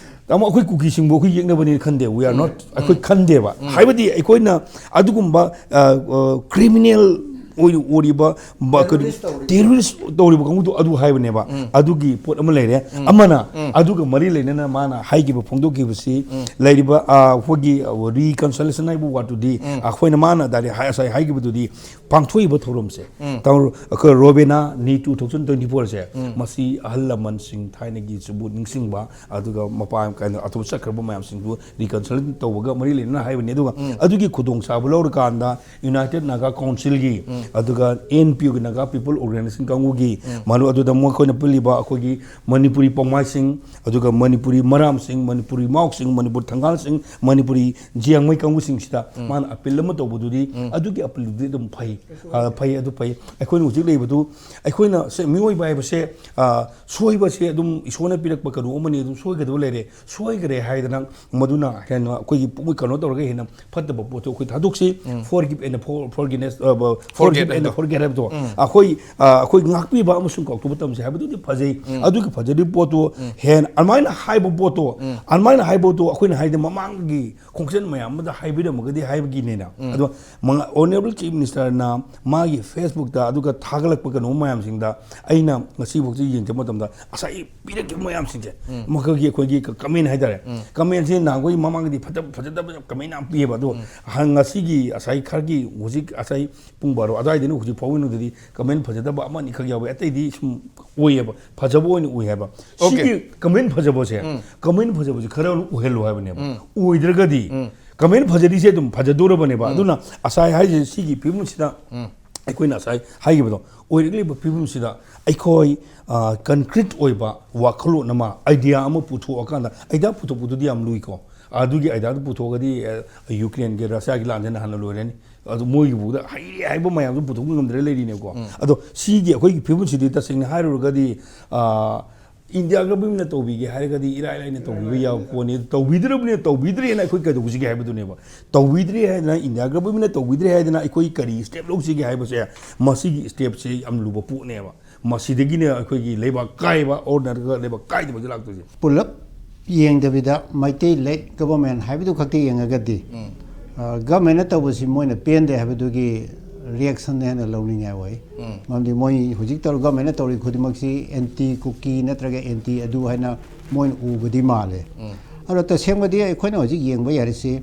ꯇꯥꯃꯣ, ꯑꯩꯈꯣꯏ ꯀꯨꯀꯤꯁꯤꯡꯕꯨ ꯑꯩꯈꯣꯏ ꯌꯦꯛꯅꯕꯅꯦꯅ ꯈꯟꯗꯦ, we are not, ꯑꯩꯈꯣꯏ ꯈꯟꯗꯦꯕ꯫ ꯍꯥꯏꯕꯗꯤ ꯑꯩꯈꯣꯏꯅ ꯑꯗꯨꯒꯨꯝꯕ, ꯑ, ꯑ, criminal ꯑꯣꯏ-, ꯑꯣꯏꯔꯤꯕ ꯕ-, ꯀꯔꯤ, terrorist ꯇꯧꯔꯤꯕ꯫ Terrorist ꯇꯧꯔꯤꯕ ꯀꯥꯡꯕꯨꯗꯣ ꯑꯗꯨ ꯍꯥꯏꯕꯅꯦꯕ꯫ ꯑꯗꯨꯒꯤ ꯄꯣꯠ ꯑꯃ ꯂꯩꯔꯦ꯫ ꯑꯃꯅ ꯑꯗꯨꯒ ꯃꯔꯤ ꯂꯩꯅꯅ ꯃꯥꯅ ꯍꯥꯏꯈꯤꯕ, ꯐꯣꯡꯗꯣꯛꯈꯤꯕꯁꯤ ꯂꯩꯔꯤꯕ, ꯑ, ꯑꯩꯈꯣꯏꯒꯤ reconciliation ꯍꯥꯏꯕ ꯋꯥꯗꯨꯗꯤ ꯑꯩꯈꯣꯏꯅ ꯃꯥꯅ direct ꯍꯥꯏ-, ꯉꯁꯥꯏ ꯍꯥꯏꯈꯤꯕꯗꯨꯗꯤ ꯄꯥꯡꯊꯣꯛꯏꯕ ꯊꯧꯔꯝꯁꯦ, ꯇꯧꯔ-, ꯑꯩꯈꯣꯏ Robena Ni two thousand twenty four ꯁꯦ, ꯃꯁꯤ ꯑꯍꯜ ꯂꯃꯟꯁꯤꯡ, ꯊꯥꯏꯅꯒꯤꯁꯤꯕꯨ ꯅꯤꯡꯁꯤꯡꯕ, ꯑꯗꯨꯒ ꯃꯄꯥ ꯀꯩꯅꯣ ꯑꯇꯣꯞꯄ ꯆꯠꯈ꯭ꯔꯕ ꯃꯌꯥꯝꯁꯤꯡꯕꯨ reconcile ꯇꯧꯕꯒ ꯃꯔꯤ ꯂꯩꯅꯅ ꯍꯥꯏꯕꯅꯤ꯫ ꯑꯗꯨꯒ ꯑꯗꯨꯒꯤ ꯈꯨꯗꯣꯡꯆꯥꯕ ꯂꯧꯔꯀꯥꯟꯗ United Naga Councilꯒꯤ, ꯑꯗꯨꯒ N P Oꯒꯤ, Naga People Organization ꯀꯥꯡꯕꯨꯒꯤ, ꯃꯔꯨ ꯑꯗꯨꯗ ꯃꯈꯣꯏꯅ ꯄꯨꯜꯂꯤꯕ ꯑꯩꯈꯣꯏꯒꯤ ꯃꯅꯤꯄꯨꯔꯤ ꯄꯥꯎꯃꯥꯏꯁꯤꯡ, ꯑꯗꯨꯒ ꯃꯅꯤꯄꯨꯔꯤ ꯃꯔꯥꯝꯁꯤꯡ, ꯃꯅꯤꯄꯨꯔꯤ ꯃꯥꯎꯁꯤꯡ, ꯃꯅꯤꯄꯨꯔ ꯊꯪꯒꯥꯜꯁꯤꯡ, ꯃꯅꯤꯄꯨꯔꯤ ꯖꯤꯌꯥꯡꯃꯩ ꯀꯥꯡꯕꯨꯁꯤꯡꯁꯤꯗ ꯃꯥꯅ appeal ꯑꯃ ꯇꯧꯕꯗꯨꯗꯤ, ꯑꯗꯨꯒꯤ appealꯗꯨꯗꯤ ꯑꯗꯨꯝ ꯐꯩ, ꯑ, ꯐꯩ, ꯑꯗꯨ ꯐꯩ꯫ ꯑꯩꯈꯣꯏꯅ ꯍꯧꯖꯤꯛ ꯂꯩꯕꯗꯨ, ꯑꯩꯈꯣꯏꯅ ꯁꯦ-, ꯃꯤꯑꯣꯏꯕ ꯍꯥꯏꯕꯁꯦ, ꯑ, ꯁꯣꯏꯕꯁꯦ ꯑꯗꯨꯝ ꯏꯁꯣꯔꯅ ꯄꯤꯔꯛꯄ ꯀꯩꯅꯣ ꯑꯃꯅꯤ, ꯑꯗꯨꯝ ꯁꯣꯏꯒꯗꯕ ꯂꯩꯔꯦ꯫ ꯁꯣꯏꯈ꯭ꯔꯦ ꯍꯥꯏꯗꯅ ꯃꯗꯨꯅ ꯍꯦꯟꯅ ꯑꯩꯈꯣꯏꯒꯤ ꯄꯨꯛꯅꯤꯡ ꯀꯩꯅꯣ ꯇꯧꯔꯒ ꯍꯦꯟꯅ ꯐꯠꯇꯕ ꯄꯣꯠꯇꯣ ꯑꯩꯈꯣꯏ ꯊꯥꯗꯣꯛꯁꯤ꯫ Forgive and for-, forgiveness, ꯑ, ꯕ-, forget. ꯑꯦꯟ ꯐꯣꯔꯒꯦꯠ ꯍꯥꯏꯕꯗꯣ, ꯑꯩꯈꯣꯏ ꯑ, ꯑꯩꯈꯣꯏ ꯉꯥꯛꯄꯤꯕ ꯑꯃꯁꯨꯡ ꯀꯥꯎꯊꯣꯛꯄ ꯇꯝꯁꯤ ꯍꯥꯏꯕꯗꯨꯗꯤ ꯐꯖꯩ꯫ ꯑꯗꯨꯒꯤ ꯐꯖꯔꯤꯕ ꯄꯣꯠꯇꯣ ꯍꯦꯟꯅ ꯑꯗꯨꯃꯥꯏꯅ ꯍꯥꯏꯕ ꯄꯣꯠꯇꯣ, ꯑꯗꯨꯃꯥꯏꯅ ꯍꯥꯏꯕ ꯄꯣꯠꯇꯣ ꯑꯩꯈꯣꯏꯅ ꯍꯥꯏꯗꯤ ꯃꯃꯥꯡꯒꯤ ꯈꯣꯡꯆꯠ ꯃꯌꯥꯝ ꯑꯃꯗ ꯍꯥꯏꯕꯤꯔꯝꯃꯒꯗꯤ ꯍꯥꯏꯕꯒꯤꯅꯦꯅ꯫ ꯑꯗꯣ ꯑꯣꯅꯔꯦꯕꯜ ꯆꯤꯐ ꯃꯤꯅꯤꯁꯇꯔꯅ ꯃꯥꯒꯤ ꯐꯦꯁꯕꯨꯛꯇ ꯑꯗꯨꯒ ꯊꯥꯒꯠꯂꯛꯄ ꯀꯩꯅꯣ ꯃꯌꯥꯝꯁꯤꯡꯗ ꯑꯩꯅ ꯉꯁꯤꯐꯥꯎꯁꯤ ꯌꯦꯡꯖꯕ ꯃꯇꯝꯗ ꯉꯁꯥꯏ ꯄꯤꯔꯛꯈꯤꯕ ꯃꯌꯥꯝꯁꯤꯡꯁꯦ, ꯃꯈꯣꯏꯒꯤ ꯑꯩꯈꯣꯏꯒꯤ ꯀꯃꯦꯟ ꯍꯥꯏꯇꯥꯔꯦ, ꯀꯃꯦꯟꯁꯤ ꯅꯍꯥꯟꯈꯣꯏ ꯃꯃꯥꯡꯒꯤꯗꯤ ꯐꯖ ꯐꯖꯗꯕ ꯀꯃꯦꯟ ꯌꯥꯝ ꯄꯤꯌꯦꯕ꯫ ꯑꯗꯣ ꯉꯁꯤꯒꯤ ꯉꯁꯥꯏ ꯈꯔꯒꯤ ꯍꯧꯖꯤꯛ ꯉꯁꯥꯏ ꯄꯨꯡ ꯕꯥꯔꯣ ꯑꯗꯨꯋꯥꯏꯗꯩꯅ ꯍꯧꯖꯤꯛ ꯐꯥꯎꯒꯤ ꯃꯅꯨꯡꯗꯗꯤ ꯀꯃꯦꯟ ꯐꯖꯗꯕ ꯑꯃ ꯑꯅꯤꯈꯛ ꯌꯥꯎꯋꯦ, ꯑꯇꯩꯗꯤ ꯁꯨꯝ ꯑꯣꯏꯌꯦꯕ, ꯐꯖꯕ ꯑꯣꯏꯅ ꯎꯏ ꯍꯥꯏꯕ꯫ ꯁꯤꯒꯤ ꯀꯃꯦꯟ ꯐꯖꯕꯁꯦ, ꯀꯃꯦꯟ ꯐꯖꯕꯁꯦ ꯈꯔ ꯑꯣꯏꯍꯜꯂꯨ ꯍꯥꯏꯕꯅꯦꯕ꯫ ꯑꯣꯏꯗ꯭ꯔꯒꯗꯤ ꯀꯃꯦꯟ ꯐꯖꯔꯤꯁꯦ ꯑꯗꯨꯝ ꯐꯖꯗꯣꯔꯕꯅꯦꯕ꯫ ꯑꯗꯨꯅ ꯉꯁꯥꯏ ꯍꯥꯏꯁꯦ, ꯁꯤꯒꯤ ꯐꯤꯕꯝꯁꯤꯗ ꯑꯩꯈꯣꯏꯅ ꯉꯁꯥꯏ ꯍꯥꯏꯈꯤꯕꯗꯣ, ꯑꯣꯏꯔꯛꯂꯤꯕ ꯐꯤꯕꯝꯁꯤꯗ ꯑꯩꯈꯣꯏ ꯀꯟꯀ꯭ꯔꯤꯠ ꯑꯣꯏꯕ ꯋꯥꯈꯜꯂꯣꯟ ꯑꯃ, ꯑꯥꯏꯗꯤꯌꯥ ꯑꯃ ꯄꯨꯊꯣꯛꯑꯀꯥꯟꯗ, ꯑꯥꯏꯗꯤꯌꯥ ꯄꯨꯊꯣꯛꯄꯗꯨꯗꯤ ꯌꯥꯝ ꯂꯨꯏꯀꯣ꯫ ꯑꯗꯨꯒꯤ ꯑꯥꯏꯗꯤꯌꯥꯗꯨ ꯄꯨꯊꯣꯛꯑꯒꯗꯤ, ꯑ, ꯌꯨꯀ꯭ꯔꯦꯟꯒꯤ ꯔꯁꯤꯌꯥꯒꯤ ꯂꯥꯟꯁꯤꯅ ꯍꯥꯟꯅ ꯂꯣꯏꯔꯅꯤ꯫ ꯑꯗꯨ ꯃꯣꯏꯒꯤꯕꯨꯗ ꯍꯩꯔꯦ ꯍꯥꯏꯕ ꯃꯌꯥꯝꯗꯨ ꯄꯨꯊꯣꯛꯄ ꯉꯝꯗ꯭ꯔꯦ ꯂꯩꯔꯤꯅꯦꯀꯣ꯫ ꯑꯗꯣ ꯁꯤꯒꯤ ꯑꯩꯈꯣꯏꯒꯤ ꯐꯤꯕꯝꯁꯤꯗꯤ ꯇꯁꯦꯡꯅ ꯍꯥꯏꯔꯨꯔꯒꯗꯤ, ꯑ, ꯏꯟꯗꯤꯌꯥ ꯒꯚꯔꯟꯃꯦꯟꯠꯅ ꯇꯧꯕꯤꯒꯦ ꯍꯥꯏꯔꯒꯗꯤ ꯏꯔꯥꯏ ꯂꯥꯏꯅ ꯇꯧꯕꯤꯕ ꯌꯥꯕ ꯄꯣꯠꯅꯤ꯫ ꯇꯧꯕꯤꯗ꯭ꯔꯕꯅꯤꯅ ꯇꯧꯕꯤꯗ꯭ꯔꯦꯅ ꯑꯩꯈꯣꯏ ꯀꯩꯗꯧꯁꯤꯒꯦ ꯍꯥꯏꯕꯗꯨꯅꯦꯕ꯫ ꯇꯧꯕꯤꯗ꯭ꯔꯦ ꯍꯥꯏꯗꯅ, ꯏꯟꯗꯤꯌꯥ ꯒꯚꯔꯟꯃꯦꯟꯠꯅ ꯇꯧꯕꯤꯗ꯭ꯔꯦ ꯍꯥꯏꯗꯅ ꯑꯩꯈꯣꯏ ꯀꯔꯤ ꯁ꯭ꯇꯦꯞ ꯂꯧꯁꯤꯒꯦ ꯍꯥꯏꯕꯁꯦ, ꯃꯁꯤꯒꯤ ꯁ꯭ꯇꯦꯞꯁꯦ ꯌꯥꯝ ꯂꯨꯕ ꯄꯣꯠꯅꯦꯕ꯫ ꯃꯁꯤꯗꯒꯤꯅ ꯑꯩꯈꯣꯏꯒꯤ ꯂꯩꯕꯥꯛ ꯀꯥꯏꯕ ꯑꯣꯔ ꯅꯠꯇ꯭ꯔꯒ ꯂꯩꯕꯥꯛ ꯀꯥꯏꯗꯕꯁꯦ ꯂꯥꯛꯇꯣꯏꯁꯦ꯫ ꯄꯨꯂꯞ ꯌꯦꯡꯗꯕꯤꯗ ꯃꯩꯇꯩ ꯂꯦꯠ ꯒꯚꯔꯟꯃꯦꯟꯠ ꯍꯥꯏꯕꯗꯨ ꯈꯛꯇ ꯌꯦꯡꯉꯒꯗꯤ, ꯎꯝ꯫ ꯑ, ꯒꯚꯔꯟꯃꯦꯟꯠꯅ ꯇꯧꯕꯁꯤ ꯃꯣꯏꯅ ꯄꯦꯟꯗꯦ ꯍꯥꯏꯕꯗꯨꯒꯤ ꯔꯤꯌꯦꯛꯁꯟ ꯍꯦꯟꯅ ꯂꯧꯅꯤꯡꯉꯥꯏ ꯑꯣꯏ꯫ ꯎꯝ꯫ ꯃꯔꯝꯗꯤ ꯃꯣꯏ ꯍꯧꯖꯤꯛ ꯇꯧꯔ ꯒꯚꯔꯟꯃꯦꯟꯠꯅ ꯇꯧꯔꯤ ꯈꯨꯗꯤꯡꯃꯛꯁꯤ ꯑꯦꯟꯇꯤ ꯀꯨꯀꯤ ꯅꯠꯇ꯭ꯔꯒ ꯑꯦꯟꯇꯤ ꯑꯗꯨ ꯍꯥꯏꯅ ꯃꯣꯏꯅ ꯎꯕꯗꯤ ꯃꯥꯜꯂꯦ꯫ ꯎꯝ꯫ ꯑꯗꯣ ꯇꯁꯦꯡꯕꯗꯤ ꯑꯩꯈꯣꯏꯅ ꯍꯧꯖꯤꯛ ꯌꯦꯡꯕ ꯌꯥꯔꯤꯁꯤ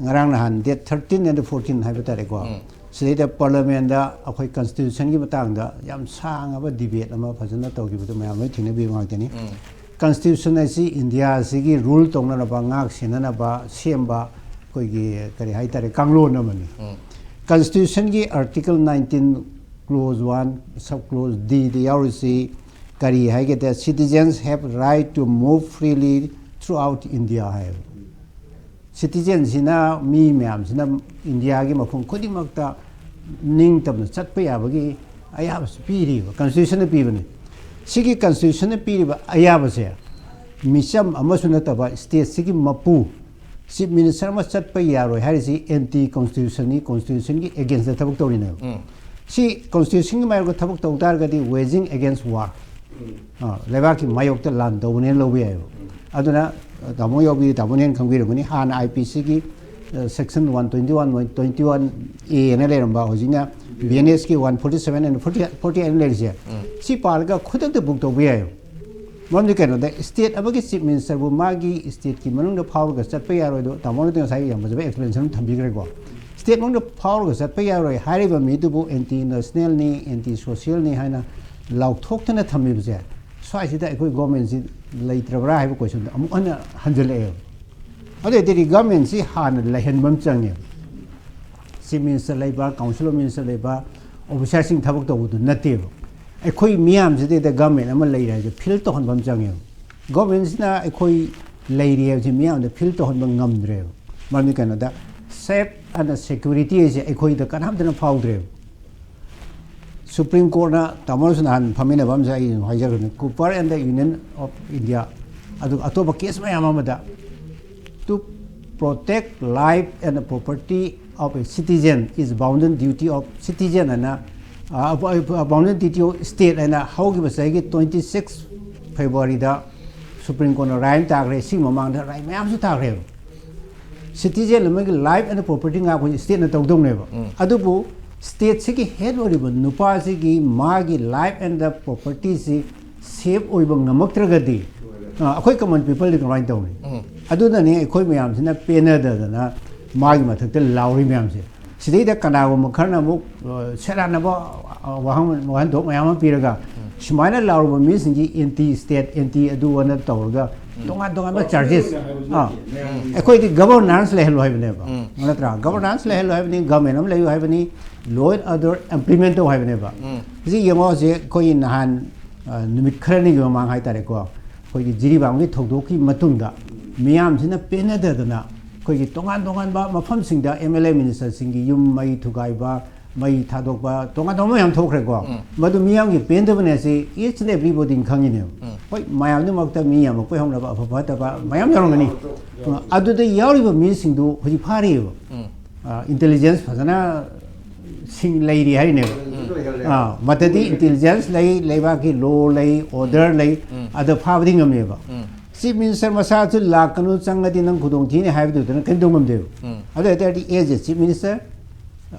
ꯉꯔꯥꯡ ꯅꯍꯥꯟ ꯗꯦꯠ ꯊꯥꯔꯇꯤꯟ ꯑꯦꯟ ꯐꯣꯔꯇꯤꯟ ꯍꯥꯏꯕ ꯇꯥꯔꯦꯀꯣ꯫ ꯎꯝ꯫ ꯁꯤꯗꯩꯗ ꯄꯥꯔꯂꯤꯌꯥꯃꯦꯟꯠꯗ ꯑꯩꯈꯣꯏ ꯀꯟꯁꯇꯤꯇ꯭ꯌꯨꯁꯟꯒꯤ ꯃꯇꯥꯡꯗ ꯌꯥꯝ ꯁꯥꯡꯉꯕ ꯗꯤꯕꯦꯠ ꯑꯃ ꯐꯖꯅ ꯇꯧꯈꯤꯕꯗꯣ ꯃꯌꯥꯝ ꯂꯣꯏ ꯊꯦꯡꯅꯕꯤꯕ ꯉꯥꯛꯇꯅꯤ꯫ ꯎꯝ꯫ ꯀꯟꯁꯇꯤꯇ꯭ꯌꯨꯁꯟ ꯑꯁꯤ ꯏꯟꯗꯤꯌꯥ ꯑꯁꯤꯒꯤ ꯔꯨꯜ ꯇꯧꯅꯅꯕ, ꯉꯥꯛ ꯁꯦꯟꯅꯅꯕ ꯁꯦꯝꯕ ꯑꯩꯈꯣꯏꯒꯤ, ꯀꯔꯤ ꯍꯥꯏꯇꯥꯔꯦ, ꯀꯥꯡꯂꯣꯟ ꯑꯃꯅꯤ꯫ ꯎꯝ꯫ ꯀꯟꯁꯇꯤꯇ꯭ꯌꯨꯁꯟꯒꯤ article nineteen, clause one, sub clause ꯗꯤꯗ ꯌꯥꯎꯔꯤꯁꯤ ꯀꯔꯤ ꯍꯥꯏꯒꯦꯗ, "Citizens have right to move freely throughout India" ꯍꯥꯏꯌꯦꯕ꯫ ꯁꯤꯇꯤꯖꯦꯟꯁꯤꯅ, ꯃꯤ ꯃꯌꯥꯝꯁꯤꯅ ꯏꯟꯗꯤꯌꯥꯒꯤ ꯃꯐꯝ ꯈꯨꯗꯤꯡꯃꯛꯇ ꯅꯤꯡꯇꯝꯅ ꯆꯠꯄ ꯌꯥꯕꯒꯤ ꯑꯌꯥꯕꯁꯨ ꯄꯤꯔꯤꯕ, ꯀꯟꯁꯇꯤꯇ꯭ꯌꯨꯁꯟꯅ ꯄꯤꯕꯅꯤ꯫ ꯁꯤꯒꯤ ꯀꯟꯁꯇꯤꯇ꯭ꯌꯨꯁꯟꯅ ꯄꯤꯔꯤꯕ ꯑꯌꯥꯕꯁꯦ ꯃꯤꯆꯝ ꯑꯃꯁꯨ ꯅꯠꯇꯕ ꯁ꯭ꯇꯦꯠꯁꯤꯒꯤ ꯃꯄꯨ, ꯆꯤꯐ ꯃꯤꯅꯤꯁꯇꯔ ꯑꯃ ꯆꯠꯄ ꯌꯥꯔꯣꯏ ꯍꯥꯏꯔꯤꯁꯤ ꯑꯦꯟꯇꯤ ꯀꯟꯁꯇꯤꯇ꯭ꯌꯨꯁꯟꯅꯤ, ꯀꯟꯁꯇꯤꯇ꯭ꯌꯨꯁꯟꯒꯤ ꯑꯦꯒꯦꯟꯁꯇ ꯊꯕꯛ ꯇꯧꯔꯤꯅꯦꯕ꯫ ꯎꯝ꯫ ꯁꯤ ꯀꯣꯟꯁꯇꯤꯇ꯭ꯌꯨꯁꯟꯒꯤ ꯃꯥꯌꯣꯛꯇ ꯊꯕꯛ ꯇꯧ ꯇꯥꯔꯒꯗꯤ waging against war, ꯑ, ꯂꯩꯕꯥꯛꯀꯤ ꯃꯥꯌꯣꯛꯇ ꯂꯥꯟ ꯇꯧꯕꯅꯦꯅ ꯂꯧꯕ ꯌꯥꯏꯑꯕ꯫ ꯑꯗꯨꯅ, ꯑ, ꯇꯥꯃꯣ ꯌꯥꯎꯕꯤ, ꯇꯥꯃꯣꯅ ꯍꯦꯟꯅ ꯈꯪꯕꯤꯔꯝꯒꯅꯤ, ꯍꯥꯟꯅ ꯑꯥꯏ ꯄꯤ ꯁꯤꯒꯤ section one twenty one, twenty one A ꯑꯅ ꯂꯩꯔꯝꯕ, ꯍꯧꯖꯤꯛꯅ B N S ꯀꯤ one forty seven and forty, forty eight ꯑꯅ ꯂꯩꯔꯤꯁꯦ, ꯁꯤ ꯄꯥꯜꯂꯒ ꯈꯨꯗꯛꯇ ꯕꯨꯛ ꯇꯧꯕ ꯌꯥꯏꯑꯕ꯫ ꯃꯔꯝꯗꯤ ꯀꯩꯅꯣꯗ, ꯁ꯭ꯇꯦꯠ ꯑꯃꯒꯤ ꯆꯤꯐ ꯃꯤꯅꯤꯁꯇꯔꯕꯨ ꯃꯥꯒꯤ ꯁ꯭ꯇꯦꯠꯀꯤ ꯃꯅꯨꯡꯗ ꯐꯥꯎꯔꯒ ꯆꯠꯄ ꯌꯥꯔꯣꯏꯗꯣ, ꯇꯥꯃꯣꯅꯗꯤ ꯉꯁꯥꯏ ꯌꯥꯝ ꯐꯖꯕ ꯑꯦꯛꯁꯄ꯭ꯂꯦꯅꯦꯁꯟ ꯑꯃ ꯊꯝꯕꯤꯈ꯭ꯔꯦꯀꯣ꯫ ꯁ꯭ꯇꯦꯠ ꯃꯅꯨꯡꯗ ꯐꯥꯎꯔꯒ ꯆꯠꯄ ꯌꯥꯔꯣꯏ ꯍꯥꯏꯔꯤꯕ ꯃꯤꯗꯨꯕꯨ ꯑꯦꯟꯇꯤ ꯅꯦꯁꯅꯦꯜꯅꯤ, ꯑꯦꯟꯇꯤ ꯁꯣꯁꯤꯌꯦꯜꯅꯤ ꯍꯥꯏꯅ ꯂꯥꯎꯊꯣꯛꯇꯅ ꯊꯝꯃꯤꯕꯁꯦ, ꯁ꯭ꯋꯥꯏꯁꯤꯗ ꯑꯩꯈꯣꯏ ꯒꯣꯔꯃꯦꯟꯁꯤ ꯂꯩꯇ꯭ꯔꯕ꯭ꯔꯥ ꯍꯥꯏꯕ ꯀꯣꯏꯁꯟꯗꯣ ꯑꯃꯨꯛ ꯍꯟꯅ ꯍꯟꯖꯜꯂꯛꯑꯦꯕ꯫ ꯑꯗꯨ ꯑꯣꯏꯇꯥꯔꯗꯤ ꯒꯣꯔꯃꯦꯟꯁꯤ ꯍꯥꯟꯅ ꯂꯩꯍꯟꯕ ꯑꯃ ꯆꯪꯉꯦꯕ꯫ ꯆꯤꯐ ꯃꯤꯅꯤꯁꯇꯔ ꯂꯩꯕ, ꯀꯥꯎꯟꯁꯤꯜ ꯑꯣꯐ ꯃꯤꯅꯤꯁꯇꯔ ꯂꯩꯕ, ꯑꯣꯐꯤꯁꯔꯁꯤꯡ ꯊꯕꯛ ꯇꯧꯕꯗꯨ ꯅꯠꯇꯦꯕ꯫ ꯑꯩꯈꯣꯏ ꯃꯤꯌꯥꯝꯁꯤꯗꯩꯗ ꯒꯃꯦꯟ ꯑꯃ ꯂꯩꯔꯦ ꯍꯥꯏꯁꯦ ꯐꯤꯜ ꯇꯧꯍꯟꯕ ꯑꯃ ꯆꯪꯉꯦꯕ꯫ ꯒꯣꯔꯃꯦꯟꯁꯤꯅ ꯑꯩꯈꯣꯏ ꯂꯩꯔꯤ ꯍꯥꯏꯕꯁꯤ ꯃꯤꯌꯥꯝꯗ ꯐꯤꯜ ꯇꯧꯍꯟꯕ ꯉꯝꯗ꯭ꯔꯦꯕ꯫ ꯃꯔꯝꯗꯤ ꯀꯩꯅꯣꯗ, ꯁꯦꯐ ꯑꯦꯟ ꯁꯦꯀ꯭ꯌꯨꯔꯤꯇꯤ ꯍꯥꯏꯁꯦ ꯑꯩꯈꯣꯏꯗ ꯀꯅꯥꯝꯇꯅ ꯐꯥꯎꯗ꯭ꯔꯦꯕ꯫ ꯁꯨꯄ꯭ꯔꯤꯝ ꯀꯣꯔꯠꯅ, ꯇꯥꯃꯣꯅꯁꯨ ꯅꯍꯥꯟ ꯐꯝꯃꯤꯟꯅꯕ ꯑꯃꯁꯨ ꯑꯩ ꯑꯗꯨꯝ ꯍꯥꯏꯖꯈ꯭ꯔꯕꯅꯤ, Cooper and the union of India, ꯑꯗꯨꯒ ꯑꯇꯣꯞꯄ ꯀꯦꯁ ꯃꯌꯥꯝ ꯑꯃꯗ, "To protect life and property of a citizen is bounden duty of citizen" ꯍꯥꯏꯅ, bounden duty of state ꯍꯥꯏꯅ ꯍꯧꯈꯤꯕ ꯆꯍꯤꯒꯤ twenty six February ꯗ ꯁꯨꯄ꯭ꯔꯤꯝ ꯀꯣꯔꯠꯅ ꯔꯥꯏ ꯑꯃ ꯇꯥꯈ꯭ꯔꯦ꯫ ꯁꯤꯒꯤ ꯃꯃꯥꯡꯗ ꯔꯥꯏ ꯃꯌꯥꯝꯁꯨ ꯇꯥꯈ꯭ꯔꯦꯕ꯫ ꯁꯤꯇꯤꯖꯦꯟ ꯑꯃꯒꯤ ꯂꯥꯏꯐ ꯑꯦꯟ ꯄ꯭ꯔꯣꯄꯔꯇꯤ ꯉꯥꯛꯄꯁꯤ ꯁ꯭ꯇꯦꯠꯅ ꯇꯧꯗꯧꯅꯦꯕ꯫ ꯑꯗꯨꯕꯨ ꯁ꯭ꯇꯦꯠꯁꯤꯒꯤ ꯍꯦꯗ ꯑꯣꯏꯔꯤꯕ ꯅꯨꯄꯥꯁꯤꯒꯤ ꯃꯥꯒꯤ ꯂꯥꯏꯐ ꯑꯦꯟ ꯗ ꯄ꯭ꯔꯣꯄꯔꯇꯤꯁꯤ ꯁꯦꯐ ꯑꯣꯏꯕ ꯉꯝꯃꯛꯇ꯭ꯔꯒꯗꯤ, ꯑ, ꯑꯩꯈꯣꯏ ꯀꯃꯟ ꯄꯤꯄꯜꯗꯤ ꯀꯃꯥꯏꯅ ꯇꯧꯅꯤ? ꯑꯗꯨꯅꯅꯦ ꯑꯩꯈꯣꯏ ꯃꯌꯥꯝꯁꯤꯅ ꯄꯦꯟꯅꯗꯗꯅ ꯃꯥꯒꯤ ꯃꯊꯛꯇ ꯂꯥꯎꯔꯤ ꯃꯌꯥꯝꯁꯦ꯫ ꯁꯤꯗꯩꯗ ꯀꯅꯥꯒꯨꯝꯕ ꯈꯔꯅ ꯑꯃꯨꯛ, ꯑ, ꯁꯦꯔꯥꯟꯅꯕ, ꯑ, ꯋꯥꯍꯪ, ꯋꯥꯍꯟꯊꯣꯛ ꯃꯌꯥꯝ ꯑꯃ ꯄꯤꯔꯒ, ꯁꯨꯃꯥꯏꯅ ꯂꯥꯎꯔꯨꯕ ꯃꯤꯁꯤꯡꯁꯤ ꯑꯦꯟꯇꯤ ꯁ꯭ꯇꯦꯠ, ꯑꯦꯟꯇꯤ ꯑꯗꯨ ꯑꯅ ꯇꯧꯔꯒ ꯇꯣꯉꯥꯟ ꯇꯣꯉꯥꯟꯕ ꯆꯥꯔꯖꯦꯁ, ꯑꯥ, ꯑꯩꯈꯣꯏꯗꯤ ꯒꯕꯔꯅꯥꯟꯁ ꯂꯩꯍꯜꯂꯨ ꯍꯥꯏꯕꯅꯦꯕ, ꯅꯠꯇ꯭ꯔꯥ? ꯒꯕꯔꯅꯥꯟꯁ ꯂꯩꯍꯜꯂꯨ ꯍꯥꯏꯕꯅꯤ, ꯒꯃꯦꯟ ꯑꯃ ꯂꯩꯌꯨ ꯍꯥꯏꯕꯅꯤ, ꯂꯣ ꯑꯦꯟ ꯑꯣꯔꯗꯔ ꯏꯝꯄ꯭ꯂꯤꯃꯦꯟ ꯇꯧ ꯍꯥꯏꯕꯅꯦꯕ꯫ ꯍꯧꯖꯤꯛ ꯌꯦꯡꯉꯣ, ꯍꯧꯖꯤꯛ ꯑꯩꯈꯣꯏꯒꯤ ꯅꯍꯥꯟ, ꯑ, ꯅꯨꯃꯤꯠ ꯈꯔꯅꯤꯒꯤ ꯃꯃꯥꯡ ꯍꯥꯏꯇꯥꯔꯦꯀꯣ, ꯑꯩꯈꯣꯏꯒꯤ ꯖꯤꯔꯤꯕꯥꯝꯒꯤ ꯊꯧꯗꯣꯛꯀꯤ ꯃꯇꯨꯡꯗ ꯃꯤꯌꯥꯝꯁꯤꯅ ꯄꯦꯟꯅꯗꯗꯅ ꯑꯩꯈꯣꯏꯒꯤ ꯇꯣꯉꯥꯟ ꯇꯣꯉꯥꯟꯕ ꯃꯐꯝꯁꯤꯡꯗ ꯑꯦꯝ ꯑꯦꯜ ꯑꯦ ꯃꯤꯅꯤꯁꯇꯔꯁꯤꯡꯒꯤ ꯌꯨꯝ ꯃꯩ ꯊꯨꯒꯥꯏꯕ, ꯃꯩ ꯊꯥꯗꯣꯛꯄ, ꯇꯣꯉꯥꯟ ꯇꯣꯉꯥꯟꯕ ꯃꯌꯥꯝ ꯊꯣꯛꯈ꯭ꯔꯦꯀꯣ꯫ ꯃꯗꯨ ꯃꯤꯌꯥꯝꯒꯤ ꯄꯦꯟꯗꯕꯅꯦ ꯁꯤ each and everybody ꯈꯪꯉꯤꯅꯦꯕ꯫ ꯍꯣꯏ, ꯃꯌꯥꯝꯗꯨꯃꯛꯇ ꯃꯤ ꯌꯥꯝꯃꯛꯄꯩ ꯍꯧꯅꯕ ꯑꯐ ꯐꯠꯇꯕ ꯃꯌꯥꯝ ꯌꯥꯎꯔꯝꯒꯅꯤ꯫ ꯑꯗꯨꯗ ꯌꯥꯎꯔꯤꯕ ꯃꯤꯁꯤꯡꯗꯨ ꯍꯧꯖꯤꯛ ꯐꯥꯔꯤꯑꯕ꯫ ꯏꯟꯇꯦꯂꯤꯖꯦꯟꯁ ꯐꯖꯅ ꯁꯤꯡ ꯂꯩꯔꯤ ꯍꯥꯏꯅꯦꯕ꯫ ꯑꯥ, ꯃꯗꯨꯗꯤ ꯏꯟꯇꯦꯂꯤꯖꯦꯟꯁ ꯂꯩ, ꯂꯩꯕꯥꯛꯀꯤ ꯂꯣ ꯂꯩ, ꯑꯣꯔꯗꯔ ꯂꯩ, ꯑꯗ ꯐꯥꯕꯗꯤ ꯉꯝꯃꯦꯕ꯫ ꯆꯤꯐ ꯃꯤꯅꯤꯁꯇꯔ ꯃꯁꯥꯁꯨ ꯂꯥꯛꯀꯅꯨ, ꯆꯪꯉꯗꯤ ꯅꯪ ꯈꯨꯗꯣꯡ ꯊꯤꯅꯤ ꯍꯥꯏꯕꯗꯨꯗꯅ ꯀꯔꯤꯝ ꯇꯧ ꯉꯝꯗꯦꯕ꯫ ꯑꯗꯨ ꯑꯣꯏꯇꯥꯔꯗꯤ ꯑꯦꯖ ꯑꯦ ꯆꯤꯐ ꯃꯤꯅꯤꯁꯇꯔ,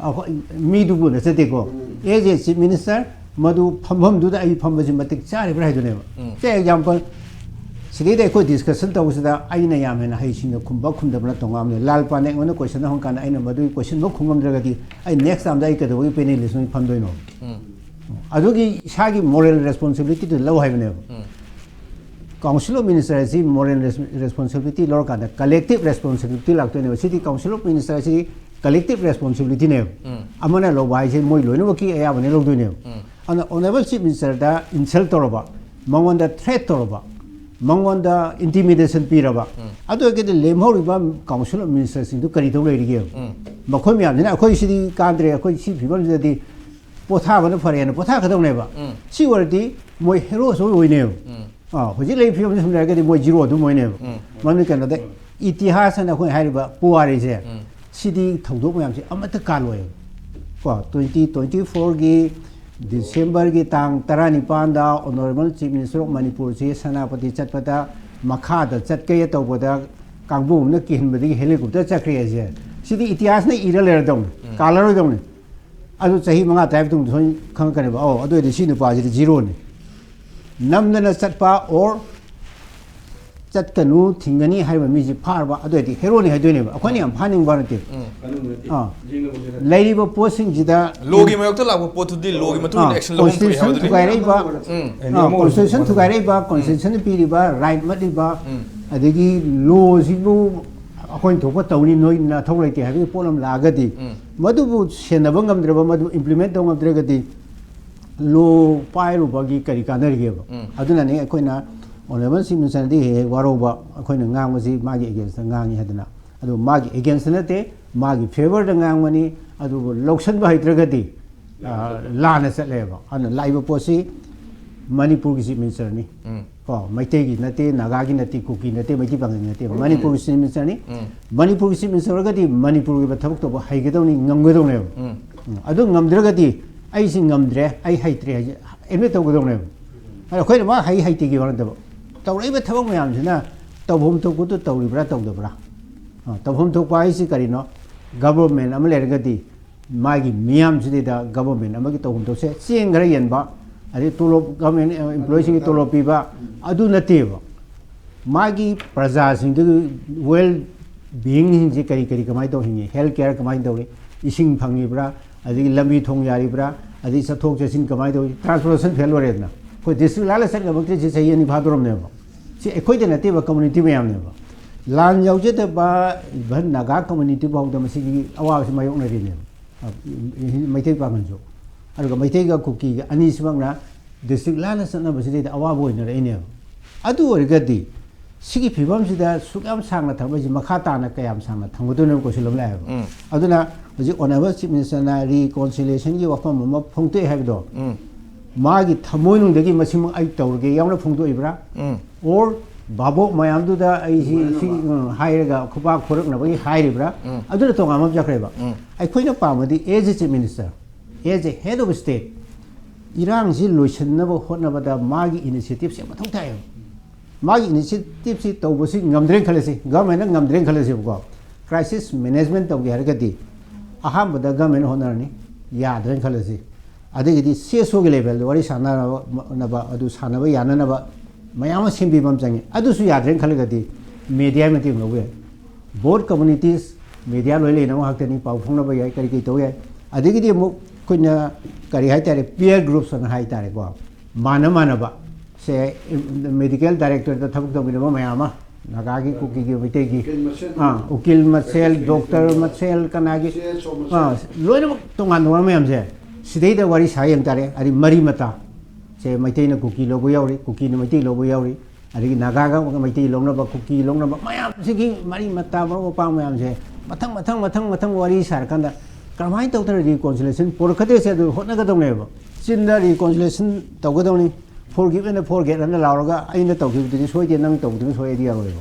ꯑꯩꯈꯣꯏ ꯃꯤꯗꯨꯕꯨ ꯅꯠꯆꯗꯦꯀꯣ, ꯑꯦꯖ ꯑꯦ ꯆꯤꯐ ꯃꯤꯅꯤꯁꯇꯔ ꯃꯗꯨ ꯐꯝꯐꯝꯗꯨꯗ ꯑꯩ ꯐꯝꯕꯁꯤ ꯃꯇꯤꯛ ꯆꯥꯔꯤꯕ꯭ꯔꯥ ꯍꯥꯏꯗꯨꯅꯦꯕ꯫ ꯁꯦ ꯑꯦꯛꯖꯥꯝꯄꯜ, ꯁꯤꯗꯩꯗ ꯑꯩꯈꯣꯏ ꯗꯤꯁꯀꯁꯟ ꯇꯧꯕꯁꯤꯗ ꯑꯩꯅ ꯌꯥꯝ ꯍꯦꯟꯅ ꯍꯩꯁꯤꯡꯅ ꯈꯨꯝꯕ ꯈꯨꯝꯗꯕꯅ ꯇꯣꯉꯥꯟꯕꯅꯦ꯫ ꯂꯥꯜ ꯄꯥꯟꯗꯦ ꯑꯩꯉꯣꯟꯗ ꯀꯣꯏꯁꯟ ꯍꯪꯀꯥꯟꯗ ꯑꯩꯅ ꯃꯗꯨꯒꯤ ꯀꯣꯏꯁꯟꯗꯣ ꯈꯨꯝꯃꯝꯗ꯭ꯔꯒꯗꯤ ꯑꯩ ꯅꯦꯛꯁ ꯇꯥꯏꯝꯗ ꯑꯩ ꯀꯩꯗꯧꯕꯒꯤ ꯄꯦꯅꯦꯂꯤꯁ ꯑꯣꯏꯅ ꯐꯝꯗꯣꯏꯅꯣ? ꯑꯗꯨꯒꯤ ꯏꯁꯥꯒꯤ ꯃꯣꯔꯦꯜ ꯔꯦꯁꯄꯣꯟꯁꯤꯕꯤꯂꯤꯇꯤꯗꯨ ꯂꯧ ꯍꯥꯏꯕꯅꯦꯕ꯫ ꯀꯥꯎꯟꯁꯤꯜ ꯑꯣꯐ ꯃꯤꯅꯤꯁꯇꯔ ꯑꯁꯤ ꯃꯣꯔꯦꯜ ꯔꯦꯁꯄꯣꯟꯁꯤꯕꯤꯂꯤꯇꯤ ꯂꯧꯔꯀꯥꯟꯗ ꯀꯂꯦꯛꯇꯤꯞ ꯔꯦꯁꯄꯣꯟꯁꯤꯕꯤꯂꯤꯇꯤ ꯂꯥꯛꯇꯣꯏꯅꯦꯕ꯫ ꯁꯤꯗꯤ ꯀꯥꯎꯟꯁꯤꯜ ꯑꯣꯐ ꯃꯤꯅꯤꯁꯇꯔ ꯑꯁꯤꯗꯤ ꯀꯂꯦꯛꯇꯤꯞ ꯔꯦꯁꯄꯣꯟꯁꯤꯕꯤꯂꯤꯇꯤꯅꯦꯕ꯫ ꯑꯃꯅ ꯂꯧꯕ ꯍꯥꯏꯁꯦ ꯃꯣꯏ ꯂꯣꯏꯅꯃꯛꯀꯤ ꯑꯌꯥꯕꯅꯦ ꯂꯧꯗꯣꯏꯅꯦꯕ꯫ ꯑꯗꯨꯅ ꯑꯣꯅꯔꯦꯕꯜ ꯆꯤꯐ ꯃꯤꯅꯤꯁꯇꯔꯗ ꯏꯟꯁꯜ ꯇꯧꯔꯕ, ꯃꯉꯣꯟꯗ ꯊ꯭ꯔꯦꯠ ꯇꯧꯔꯕ, ꯃꯉꯣꯟꯗ ꯏꯟꯇꯤꯃꯤꯗꯦꯁꯟ ꯄꯤꯔꯕ, ꯑꯗꯨ ꯑꯣꯏꯔꯒꯗꯤ ꯂꯦꯝꯍꯧꯔꯤꯕ ꯀꯥꯎꯟꯁꯤꯜ ꯑꯣꯐ ꯃꯤꯅꯤꯁꯇꯔꯁꯤꯡꯗꯨ ꯀꯔꯤ ꯇꯧ ꯂꯩꯔꯤꯒꯦꯕ? ꯃꯈꯣꯏ ꯃꯌꯥꯝꯁꯤꯅ ꯑꯩꯈꯣꯏ ꯁꯤꯗꯤ ꯀꯥꯟꯗ꯭ꯔꯦ, ꯑꯩꯈꯣꯏ ꯁꯤ ꯐꯤꯕꯝꯁꯤꯗꯗꯤ ꯄꯣꯊꯥꯕꯅ ꯐꯔꯦꯅ ꯄꯣꯊꯥꯒꯗꯧꯅꯦꯕ꯫ ꯁꯤ ꯑꯣꯏꯔꯗꯤ ꯃꯣꯏ ꯍꯦꯔꯣꯁꯨ ꯑꯣꯏꯅꯦꯕ꯫ ꯑꯥ, ꯍꯧꯖꯤꯛ ꯂꯩꯔꯤꯕ ꯐꯤꯕꯝꯁꯤ ꯁꯨꯝ ꯂꯩꯔꯒꯗꯤ ꯃꯣꯏ ꯖꯤꯔꯣ ꯑꯗꯨꯝ ꯑꯣꯏꯅꯦꯕ꯫ ꯃꯔꯝꯗꯤ ꯀꯩꯅꯣꯗ ꯏꯇꯤꯍꯥꯁ ꯍꯥꯏꯅ ꯑꯩꯈꯣꯏ ꯍꯥꯏꯔꯤꯕ ꯄꯨꯋꯥꯔꯤꯁꯦ, ꯁꯤꯗꯤ ꯊꯧꯗꯣꯛ ꯃꯌꯥꯝꯁꯦ ꯑꯃꯠꯇ ꯀꯥꯜꯂꯣꯏꯕ꯫ ꯀꯣ, ꯇ꯭ꯋꯦꯟꯇꯤ ꯇ꯭ꯋꯦꯟꯇꯤ ꯐꯣꯔꯒꯤ ꯗꯤꯁꯦꯝꯕꯔꯒꯤ ꯇꯥꯡ ꯇꯔꯥꯅꯤꯄꯥꯟꯗ ꯑꯣꯅꯔꯦꯕꯜ ꯆꯤꯐ ꯃꯤꯅꯤꯁꯇꯔ ꯑꯣꯐ ꯃꯅꯤꯄꯨꯔꯁꯤ ꯁꯦꯅꯥꯄꯇꯤ ꯆꯠꯄꯗ ꯃꯈꯥꯗ ꯆꯠꯀꯦ ꯇꯧꯕꯗ ꯀꯥꯡꯕꯨ ꯑꯃꯅ ꯀꯤꯍꯟꯕꯗꯒꯤ ꯍꯦꯂꯤꯀꯣꯞꯇꯔ ꯆꯠꯈ꯭ꯔꯦ ꯍꯥꯏꯁꯦ, ꯁꯤꯗꯤ ꯏꯇꯤꯍꯥꯁꯅ ꯏꯔ ꯂꯩꯔꯗꯧꯅꯤ, ꯀꯥꯜꯂꯔꯣꯏꯗꯧꯅꯤ꯫ ꯑꯗꯨ ꯆꯍꯤ ꯃꯉꯥ ꯇꯔꯥꯒꯤ ꯃꯇꯨꯡꯗ ꯁꯣꯏ ꯈꯪꯉꯛꯀꯅꯦꯕ꯫ ꯑꯧ, ꯑꯗꯨ ꯑꯣꯏꯔꯗꯤ ꯁꯤ ꯅꯨꯄꯥꯁꯤꯗꯤ ꯖꯤꯔꯣꯅꯤ꯫ ꯅꯝꯗꯅ ꯆꯠꯄ ꯑꯣꯔ ꯆꯠꯀꯅꯨ, ꯊꯤꯡꯒꯅꯤ ꯍꯥꯏꯕ ꯃꯤꯁꯤ ꯐꯥꯔꯕ, ꯑꯗꯨ ꯑꯣꯏꯔꯗꯤ ꯍꯦꯔꯣꯅꯤ ꯍꯥꯏꯗꯣꯏꯅꯦꯕ꯫ ꯑꯩꯈꯣꯏꯅ ꯌꯥꯝ ꯐꯥꯅꯤꯡꯕ ꯅꯠꯇꯦ꯫ ꯑꯥ, ꯂꯩꯔꯤꯕ ꯄꯣꯠꯁꯤꯡꯁꯤꯗ ꯂꯣꯒꯤ ꯃꯥꯌꯣꯛꯇ ꯂꯥꯛꯄ ꯄꯣꯠꯇꯨꯗꯤ ꯂꯣꯒꯤ ꯃꯇꯨꯡ ꯏꯟꯅ ꯑꯦꯛꯁꯟ ꯂꯧꯐꯝ ꯊꯣꯛꯏ ꯀꯣꯟꯁꯇꯤꯇ꯭ꯌꯨꯁꯟ ꯍꯥꯏꯕꯗꯨꯅꯤ꯫ ꯊꯨꯒꯥꯏꯔꯛꯏꯕ, ꯀꯣꯟꯁꯇꯤꯇ꯭ꯌꯨꯁꯟ ꯊꯨꯒꯥꯏꯔꯛꯏꯕ, ꯀꯣꯟꯁꯇꯤꯇ꯭ꯌꯨꯁꯟꯅ ꯄꯤꯔꯤꯕ ꯔꯥꯏꯠ ꯃꯠꯂꯤꯕ, ꯑꯗꯒꯤ ꯂꯣꯁꯤꯕꯨ ꯑꯩꯈꯣꯏꯅ ꯊꯣꯛꯄ ꯇꯧꯅꯤ, ꯅꯣꯏ ꯅꯊꯧ ꯂꯩꯇꯦ ꯍꯥꯏꯕꯒꯤ ꯄꯣꯠ ꯑꯃ ꯂꯥꯛꯑꯒꯗꯤ, ꯃꯗꯨꯕꯨ ꯁꯦꯟꯅꯕ ꯉꯝꯗ꯭ꯔꯕ, ꯃꯗꯨ ꯏꯝꯄ꯭ꯂꯤꯃꯦꯟ ꯇꯧꯕ ꯉꯝꯗ꯭ꯔꯒꯗꯤ ꯂꯣ ꯄꯥꯏꯔꯨꯕꯒꯤ ꯀꯔꯤ ꯀꯥꯟꯅꯔꯤꯒꯦꯕ? ꯑꯗꯨꯅꯅꯤ ꯑꯩꯈꯣꯏꯅ ꯑꯣꯅꯔꯦꯕꯜ ꯆꯤꯐ ꯃꯤꯅꯤꯁꯇꯔꯗꯤ ꯍꯦꯛ ꯍꯦꯛ ꯋꯥꯔꯧꯕ, ꯑꯩꯈꯣꯏꯅ ꯉꯥꯡꯕꯁꯤ ꯃꯥꯒꯤ ꯑꯦꯒꯦꯟꯁꯇ ꯉꯥꯡꯉꯤ ꯍꯥꯏꯗꯅ꯫ ꯑꯗꯨ ꯃꯥꯒꯤ ꯑꯦꯒꯦꯟꯁꯇ ꯅꯠꯇꯦ, ꯃꯥꯒꯤ ꯐꯦꯚꯔꯗ ꯉꯥꯡꯕꯅꯤ꯫ ꯑꯗꯨꯕꯨ ꯂꯧꯁꯟꯕ ꯍꯩꯇ꯭ꯔꯒꯗꯤ, ꯑ, ꯂꯥꯟꯅ ꯆꯠꯂꯦꯕ꯫ ꯑꯗꯨꯅ ꯂꯥꯛꯏꯕ ꯄꯣꯠꯁꯤ ꯃꯅꯤꯄꯨꯔꯒꯤ ꯆꯤꯐ ꯃꯤꯅꯤꯁꯇꯔꯅꯤ꯫ ꯀꯣ, ꯃꯩꯇꯩꯒꯤ ꯅꯠꯇꯦ, ꯅꯥꯒꯥꯒꯤ ꯅꯠꯇꯦ, ꯀꯨꯀꯤ ꯅꯠꯇꯦ, ꯃꯩꯇꯩ ꯄꯥꯉꯜꯒꯤ ꯅꯠꯇꯦ, ꯃꯅꯤꯄꯨꯔꯒꯤ ꯆꯤꯐ ꯃꯤꯅꯤꯁꯇꯔꯅꯤ꯫ ꯃꯅꯤꯄꯨꯔꯒꯤ ꯆꯤꯐ ꯃꯤꯅꯤꯁꯇꯔ ꯑꯣꯏꯔꯒꯗꯤ ꯃꯅꯤꯄꯨꯔꯒꯤ ꯑꯣꯏꯕ ꯊꯕꯛ ꯇꯧꯕ ꯍꯩꯒꯗꯧꯅꯤ, ꯉꯝꯒꯗꯧꯅꯦꯕ꯫ ꯑꯗꯨ ꯉꯝꯗ꯭ꯔꯒꯗꯤ ꯑꯩꯁꯤ ꯉꯝꯗ꯭ꯔꯦ, ꯑꯩ ꯍꯩꯇ꯭ꯔꯦ ꯍꯥꯏꯁꯦ ꯑꯦꯗꯃꯤꯠ ꯇꯧꯒꯗꯧꯅꯦꯕ꯫ ꯑꯗꯣ ꯑꯩꯈꯣꯏꯅ ꯃꯥ ꯍꯩ ꯍꯩꯇꯦꯒꯤ ꯋꯥ ꯅꯠꯇꯕ, ꯇꯧꯔꯛꯏꯕ ꯊꯕꯛ ꯃꯌꯥꯝꯁꯤꯅ ꯇꯧꯐꯝ ꯊꯣꯛꯄꯗꯨ ꯇꯧꯔꯤꯕ꯭ꯔꯥ ꯇꯧꯗꯕ꯭ꯔꯥ? ꯑ, ꯇꯧꯐꯝ ꯊꯣꯛꯄ ꯍꯥꯏꯁꯤ ꯀꯔꯤꯅꯣ? ꯒꯕꯔꯃꯦꯟ ꯑꯃ ꯂꯩꯔꯒꯗꯤ ꯃꯥꯒꯤ ꯃꯤꯌꯥꯝꯁꯤꯗꯩꯗ ꯒꯕꯔꯃꯦꯟ ꯑꯃꯒꯤ ꯇꯧꯐꯝ ꯊꯣꯛꯁꯦ ꯆꯦꯡ ꯈꯔ ꯌꯦꯟꯕ, ꯑꯗꯩ ꯇꯣꯂꯣꯞ, ꯒꯕꯔꯃꯦꯟ ꯑꯦꯝꯄ꯭ꯂꯣꯌꯤꯁꯤꯡꯒꯤ ꯇꯣꯂꯣꯞ ꯄꯤꯕ, ꯑꯗꯨ ꯅꯠꯇꯦꯕ꯫ ꯃꯥꯒꯤ ꯄ꯭ꯔꯖꯥꯁꯤꯡꯗꯨꯒꯤ ꯋꯦꯜ ꯕꯤꯌꯤꯡꯁꯤꯡꯁꯦ ꯀꯔꯤ ꯀꯔꯤ ꯀꯃꯥꯏꯅ ꯇꯧ ꯍꯤꯡꯉꯤ, ꯍꯦꯜꯊ ꯀꯦꯌꯔ ꯀꯃꯥꯏꯅ ꯇꯧꯔꯤ, ꯏꯁꯤꯡ ꯐꯪꯉꯤꯕ꯭ꯔꯥ, ꯑꯗꯒꯤ ꯂꯝꯕꯤ ꯊꯣꯡ ꯌꯥꯔꯤꯕ꯭ꯔꯥ, ꯑꯗꯒꯤ ꯆꯠꯊꯣꯛ ꯆꯠꯁꯤꯟ ꯀꯃꯥꯏꯅ ꯇꯧꯔꯤ, ꯇ꯭ꯔꯥꯟꯁꯄꯣꯔꯇꯦꯁꯟ ꯐꯦꯜ ꯑꯣꯏꯔꯦꯗꯅ꯫ ꯑꯩꯈꯣꯏ ꯗꯤꯁꯇ꯭ꯔꯤꯛ ꯂꯥꯜꯂ ꯆꯠ ꯉꯝꯃꯛꯇ꯭ꯔꯤꯁꯦ ꯆꯍꯤ ꯑꯅꯤ ꯐꯥꯗꯣꯔꯝꯅꯦꯕ꯫ ꯁꯤ ꯑꯩꯈꯣꯏꯗ ꯅꯠꯇꯦꯕ, ꯀꯝꯃꯨꯅꯤꯇꯤ ꯃꯌꯥꯝꯅꯦꯕ꯫ ꯂꯥꯟ ꯌꯥꯎꯖꯗꯕ ꯏꯚꯟ ꯅꯥꯒꯥ ꯀꯝꯃꯨꯅꯤꯇꯤ ꯐꯥꯎꯗ ꯃꯁꯤꯒꯤ ꯑꯋꯥꯕꯁꯤ ꯃꯥꯌꯣꯛꯅꯔꯤꯅꯦꯕ꯫ ꯃꯩꯇꯩ ꯄꯥꯉꯜꯁꯨ꯫ ꯑꯗꯨꯒ ꯃꯩꯇꯩꯒ ꯀꯨꯀꯤꯒ ꯑꯅꯤꯁꯤꯃꯛꯅ ꯗꯤꯁꯇ꯭ꯔꯤꯛ ꯂꯥꯟꯅ ꯆꯠꯅꯕꯁꯤꯗꯩꯗ ꯑꯋꯥꯕ ꯑꯣꯏꯅꯔꯛꯏꯅꯦꯕ꯫ ꯑꯗꯨ ꯑꯣꯏꯔꯒꯗꯤ ꯁꯤꯒꯤ ꯐꯤꯕꯝꯁꯤꯗ ꯁꯨꯛ ꯌꯥꯝ ꯁꯥꯡꯅ ꯊꯝꯕꯁꯤ ꯃꯈꯥ ꯇꯥꯅ ꯀꯌꯥꯝ ꯁꯥꯡꯅ ꯊꯝꯒꯗꯣꯏꯅꯣ ꯍꯥꯏꯕ ꯀꯣꯏꯁꯟ ꯑꯃ ꯂꯥꯛꯑꯦꯕ꯫ ꯎꯝ꯫ ꯑꯗꯨꯅ ꯍꯧꯖꯤꯛ ꯑꯣꯅꯔꯦꯕꯜ ꯆꯤꯐ ꯃꯤꯅꯤꯁꯇꯔꯅ ꯔꯤꯀꯣꯟꯁꯤꯂꯤꯌꯦꯁꯟꯒꯤ ꯋꯥꯐꯝ ꯑꯃ ꯐꯣꯡꯗꯣꯛꯑꯦ ꯍꯥꯏꯕꯗꯣ, ꯎꯝ꯫ ꯃꯥꯒꯤ ꯊꯃꯣꯏꯅꯨꯡꯗꯒꯤ ꯃꯁꯤꯃꯛ ꯑꯩ ꯇꯧꯔꯒꯦ ꯌꯥꯎꯅ ꯐꯣꯡꯗꯣꯛꯏꯕ꯭ꯔꯥ? ꯎꯝ꯫ ꯑꯣꯔ ꯚꯥꯕꯣꯛ ꯃꯌꯥꯝꯗꯨꯗ ꯑꯩ ꯁꯤ, ꯁꯤ, ꯎꯝ, ꯍꯥꯏꯔꯒ ꯈꯨꯄꯥꯛ ꯈꯨꯔꯛꯅꯕꯒꯤ ꯍꯥꯏꯔꯤꯕ꯭ꯔꯥ? ꯎꯝ꯫ ꯑꯗꯨꯅ ꯇꯣꯉꯥꯟꯕ ꯑꯃ ꯆꯠꯈ꯭ꯔꯦꯕ꯫ ꯎꯝ꯫ ꯑꯩꯈꯣꯏꯅ ꯄꯥꯝꯕꯗꯤ as a chief minister, as a head of state, ꯏꯔꯥꯡꯁꯤ ꯂꯣꯏꯁꯤꯟꯅꯕ ꯍꯣꯠꯅꯕꯗ ꯃꯥꯒꯤ ꯏꯅꯤꯁꯤꯌꯦꯇꯤꯞꯁꯦ ꯃꯊꯧ ꯇꯥꯏꯌꯦꯕ꯫ ꯃꯥꯒꯤ ꯏꯅꯤꯁꯤꯌꯦꯇꯤꯞꯁꯤ ꯇꯧꯕꯁꯤ ꯉꯝꯗ꯭ꯔꯦꯅ ꯈꯜꯂꯁꯤ, ꯒꯚꯔꯟꯃꯦꯟꯅ ꯉꯝꯗ꯭ꯔꯦꯅ ꯈꯜꯂꯁꯦꯕꯀꯣ꯫ ꯀ꯭ꯔꯥꯏꯁꯤꯁ ꯃꯦꯅꯦꯖꯃꯦꯟ ꯇꯧꯒꯦ ꯍꯥꯏꯔꯒꯗꯤ ꯑꯍꯥꯟꯕꯗ ꯒꯚꯔꯟꯃꯦꯟ ꯍꯣꯠꯅꯔꯅꯤ, ꯌꯥꯗ꯭ꯔꯦꯅ ꯈꯜꯂꯁꯤ꯫ ꯑꯗꯒꯤꯗꯤ ꯁꯤ ꯑꯦꯁ ꯑꯣꯒꯤ ꯂꯦꯚꯦꯜꯗ ꯋꯥꯔꯤ ꯁꯥꯟꯅꯅꯕ, ꯑꯗꯨ ꯁꯥꯟꯅꯕ ꯌꯥꯅꯅꯕ ꯃꯌꯥꯝ ꯑꯃ ꯁꯦꯝꯕꯤꯕ ꯑꯃ ꯆꯪꯉꯤ꯫ ꯑꯗꯨꯁꯨ ꯌꯥꯗ꯭ꯔꯦꯅ ꯈꯜꯂꯒꯗꯤ ꯃꯦꯗꯤꯌꯥꯒꯤ ꯃꯇꯦꯡ ꯂꯧꯕ ꯌꯥꯏ꯫ ꯕꯣꯠ ꯀꯝꯃꯨꯅꯤꯇꯤꯁ, ꯃꯦꯗꯤꯌꯥ ꯂꯣꯏ ꯂꯩꯅꯕ ꯉꯥꯛꯇꯅꯤ, ꯄꯥꯎ ꯐꯥꯎꯅꯕ ꯌꯥꯏ, ꯀꯔꯤ ꯀꯔꯤ ꯇꯧ ꯌꯥꯏ꯫ ꯑꯗꯒꯤꯗꯤ ꯑꯃꯨꯛ ꯑꯩꯈꯣꯏꯅ ꯀꯔꯤ ꯍꯥꯏꯇꯥꯔꯦ, ꯄꯤꯌꯔ ꯒ꯭ꯔꯨꯞꯁ ꯑꯅ ꯍꯥꯏꯇꯥꯔꯦꯀꯣ, ꯃꯥꯟꯅ ꯃꯥꯟꯅꯕ, ꯁꯦ, ꯃꯦꯗꯤꯀꯦꯜ ꯗꯥꯏꯔꯦꯛꯇꯣꯔꯦꯠꯇ ꯊꯕꯛ ꯇꯧꯃꯤꯟꯅꯕ ꯃꯌꯥꯝ ꯑꯃ, ꯅꯥꯒꯥꯒꯤ, ꯀꯨꯀꯤꯒꯤ, ꯃꯩꯇꯩꯒꯤ, ꯎꯀꯤꯜ ꯃꯁꯦꯜ, ꯑꯥ, ꯎꯀꯤꯜ ꯃꯁꯦꯜ, ꯄ꯭ꯔꯦꯛꯇꯤꯁ ꯗꯣꯛꯇꯔ ꯃꯦꯗꯤꯁꯤꯟ, ꯃꯁꯦꯜ, ꯀꯅꯥꯒꯤ, ꯁꯤ ꯑꯦꯁ ꯑꯣ ꯃꯁꯦꯜ, ꯑꯥ, ꯂꯣꯏꯅꯃꯛ ꯇꯣꯉꯥꯟ ꯇꯣꯉꯥꯟꯕ ꯃꯌꯥꯝꯁꯦ ꯁꯤꯗꯩꯗ ꯋꯥꯔꯤ ꯁꯥ ꯌꯦꯡ ꯇꯥꯔꯦ꯫ ꯑꯗꯩ ꯃꯔꯤ ꯃꯇꯥ, ꯁꯦ, ꯃꯩꯇꯩꯅ ꯀꯨꯀꯤ ꯂꯧꯕ ꯌꯥꯎꯔꯤ, ꯀꯨꯀꯤꯅ ꯃꯩꯇꯩ ꯂꯧꯕ ꯌꯥꯎꯔꯤ, ꯑꯗꯒꯤ ꯅꯥꯒꯥꯒ ꯃꯩꯇꯩ ꯂꯧꯅꯕ, ꯀꯨꯀꯤ ꯂꯧꯅꯕ ꯃꯌꯥꯝꯁꯤꯒꯤ ꯃꯔꯤ ꯃꯇꯥ, ꯃꯔꯨꯞ ꯃꯄꯥꯡ ꯃꯌꯥꯝꯁꯦ ꯃꯊꯪ, ꯃꯊꯪ, ꯃꯊꯪ, ꯃꯊꯪ ꯋꯥꯔꯤ ꯁꯥꯔꯀꯥꯟꯗ ꯀꯔꯝꯍꯥꯏꯅ ꯇꯧꯗꯅ ꯔꯤꯀꯣꯟꯁꯤꯂꯦꯁꯟ ꯄꯨꯔꯛꯀꯗꯣꯏꯁꯦ ꯑꯗꯨ ꯍꯣꯠꯅꯒꯗꯧꯅꯦꯕ꯫ ꯆꯤꯟꯗ ꯔꯤꯀꯣꯟꯁꯤꯂꯦꯁꯟ ꯇꯧꯒꯗꯧꯅꯤ, ꯐꯣꯔꯒꯤꯞ ꯑꯦꯟ ꯐꯣꯔꯒꯦꯠ ꯑꯅ ꯂꯥꯎꯔꯒ ꯑꯩꯅ ꯇꯧꯈꯤꯕꯗꯨꯗꯤ ꯁꯣꯏꯗꯦ, ꯅꯪ ꯇꯧꯕꯗꯨꯅ ꯁꯣꯏ ꯍꯥꯏꯗꯤ ꯌꯥꯔꯣꯏꯕ꯫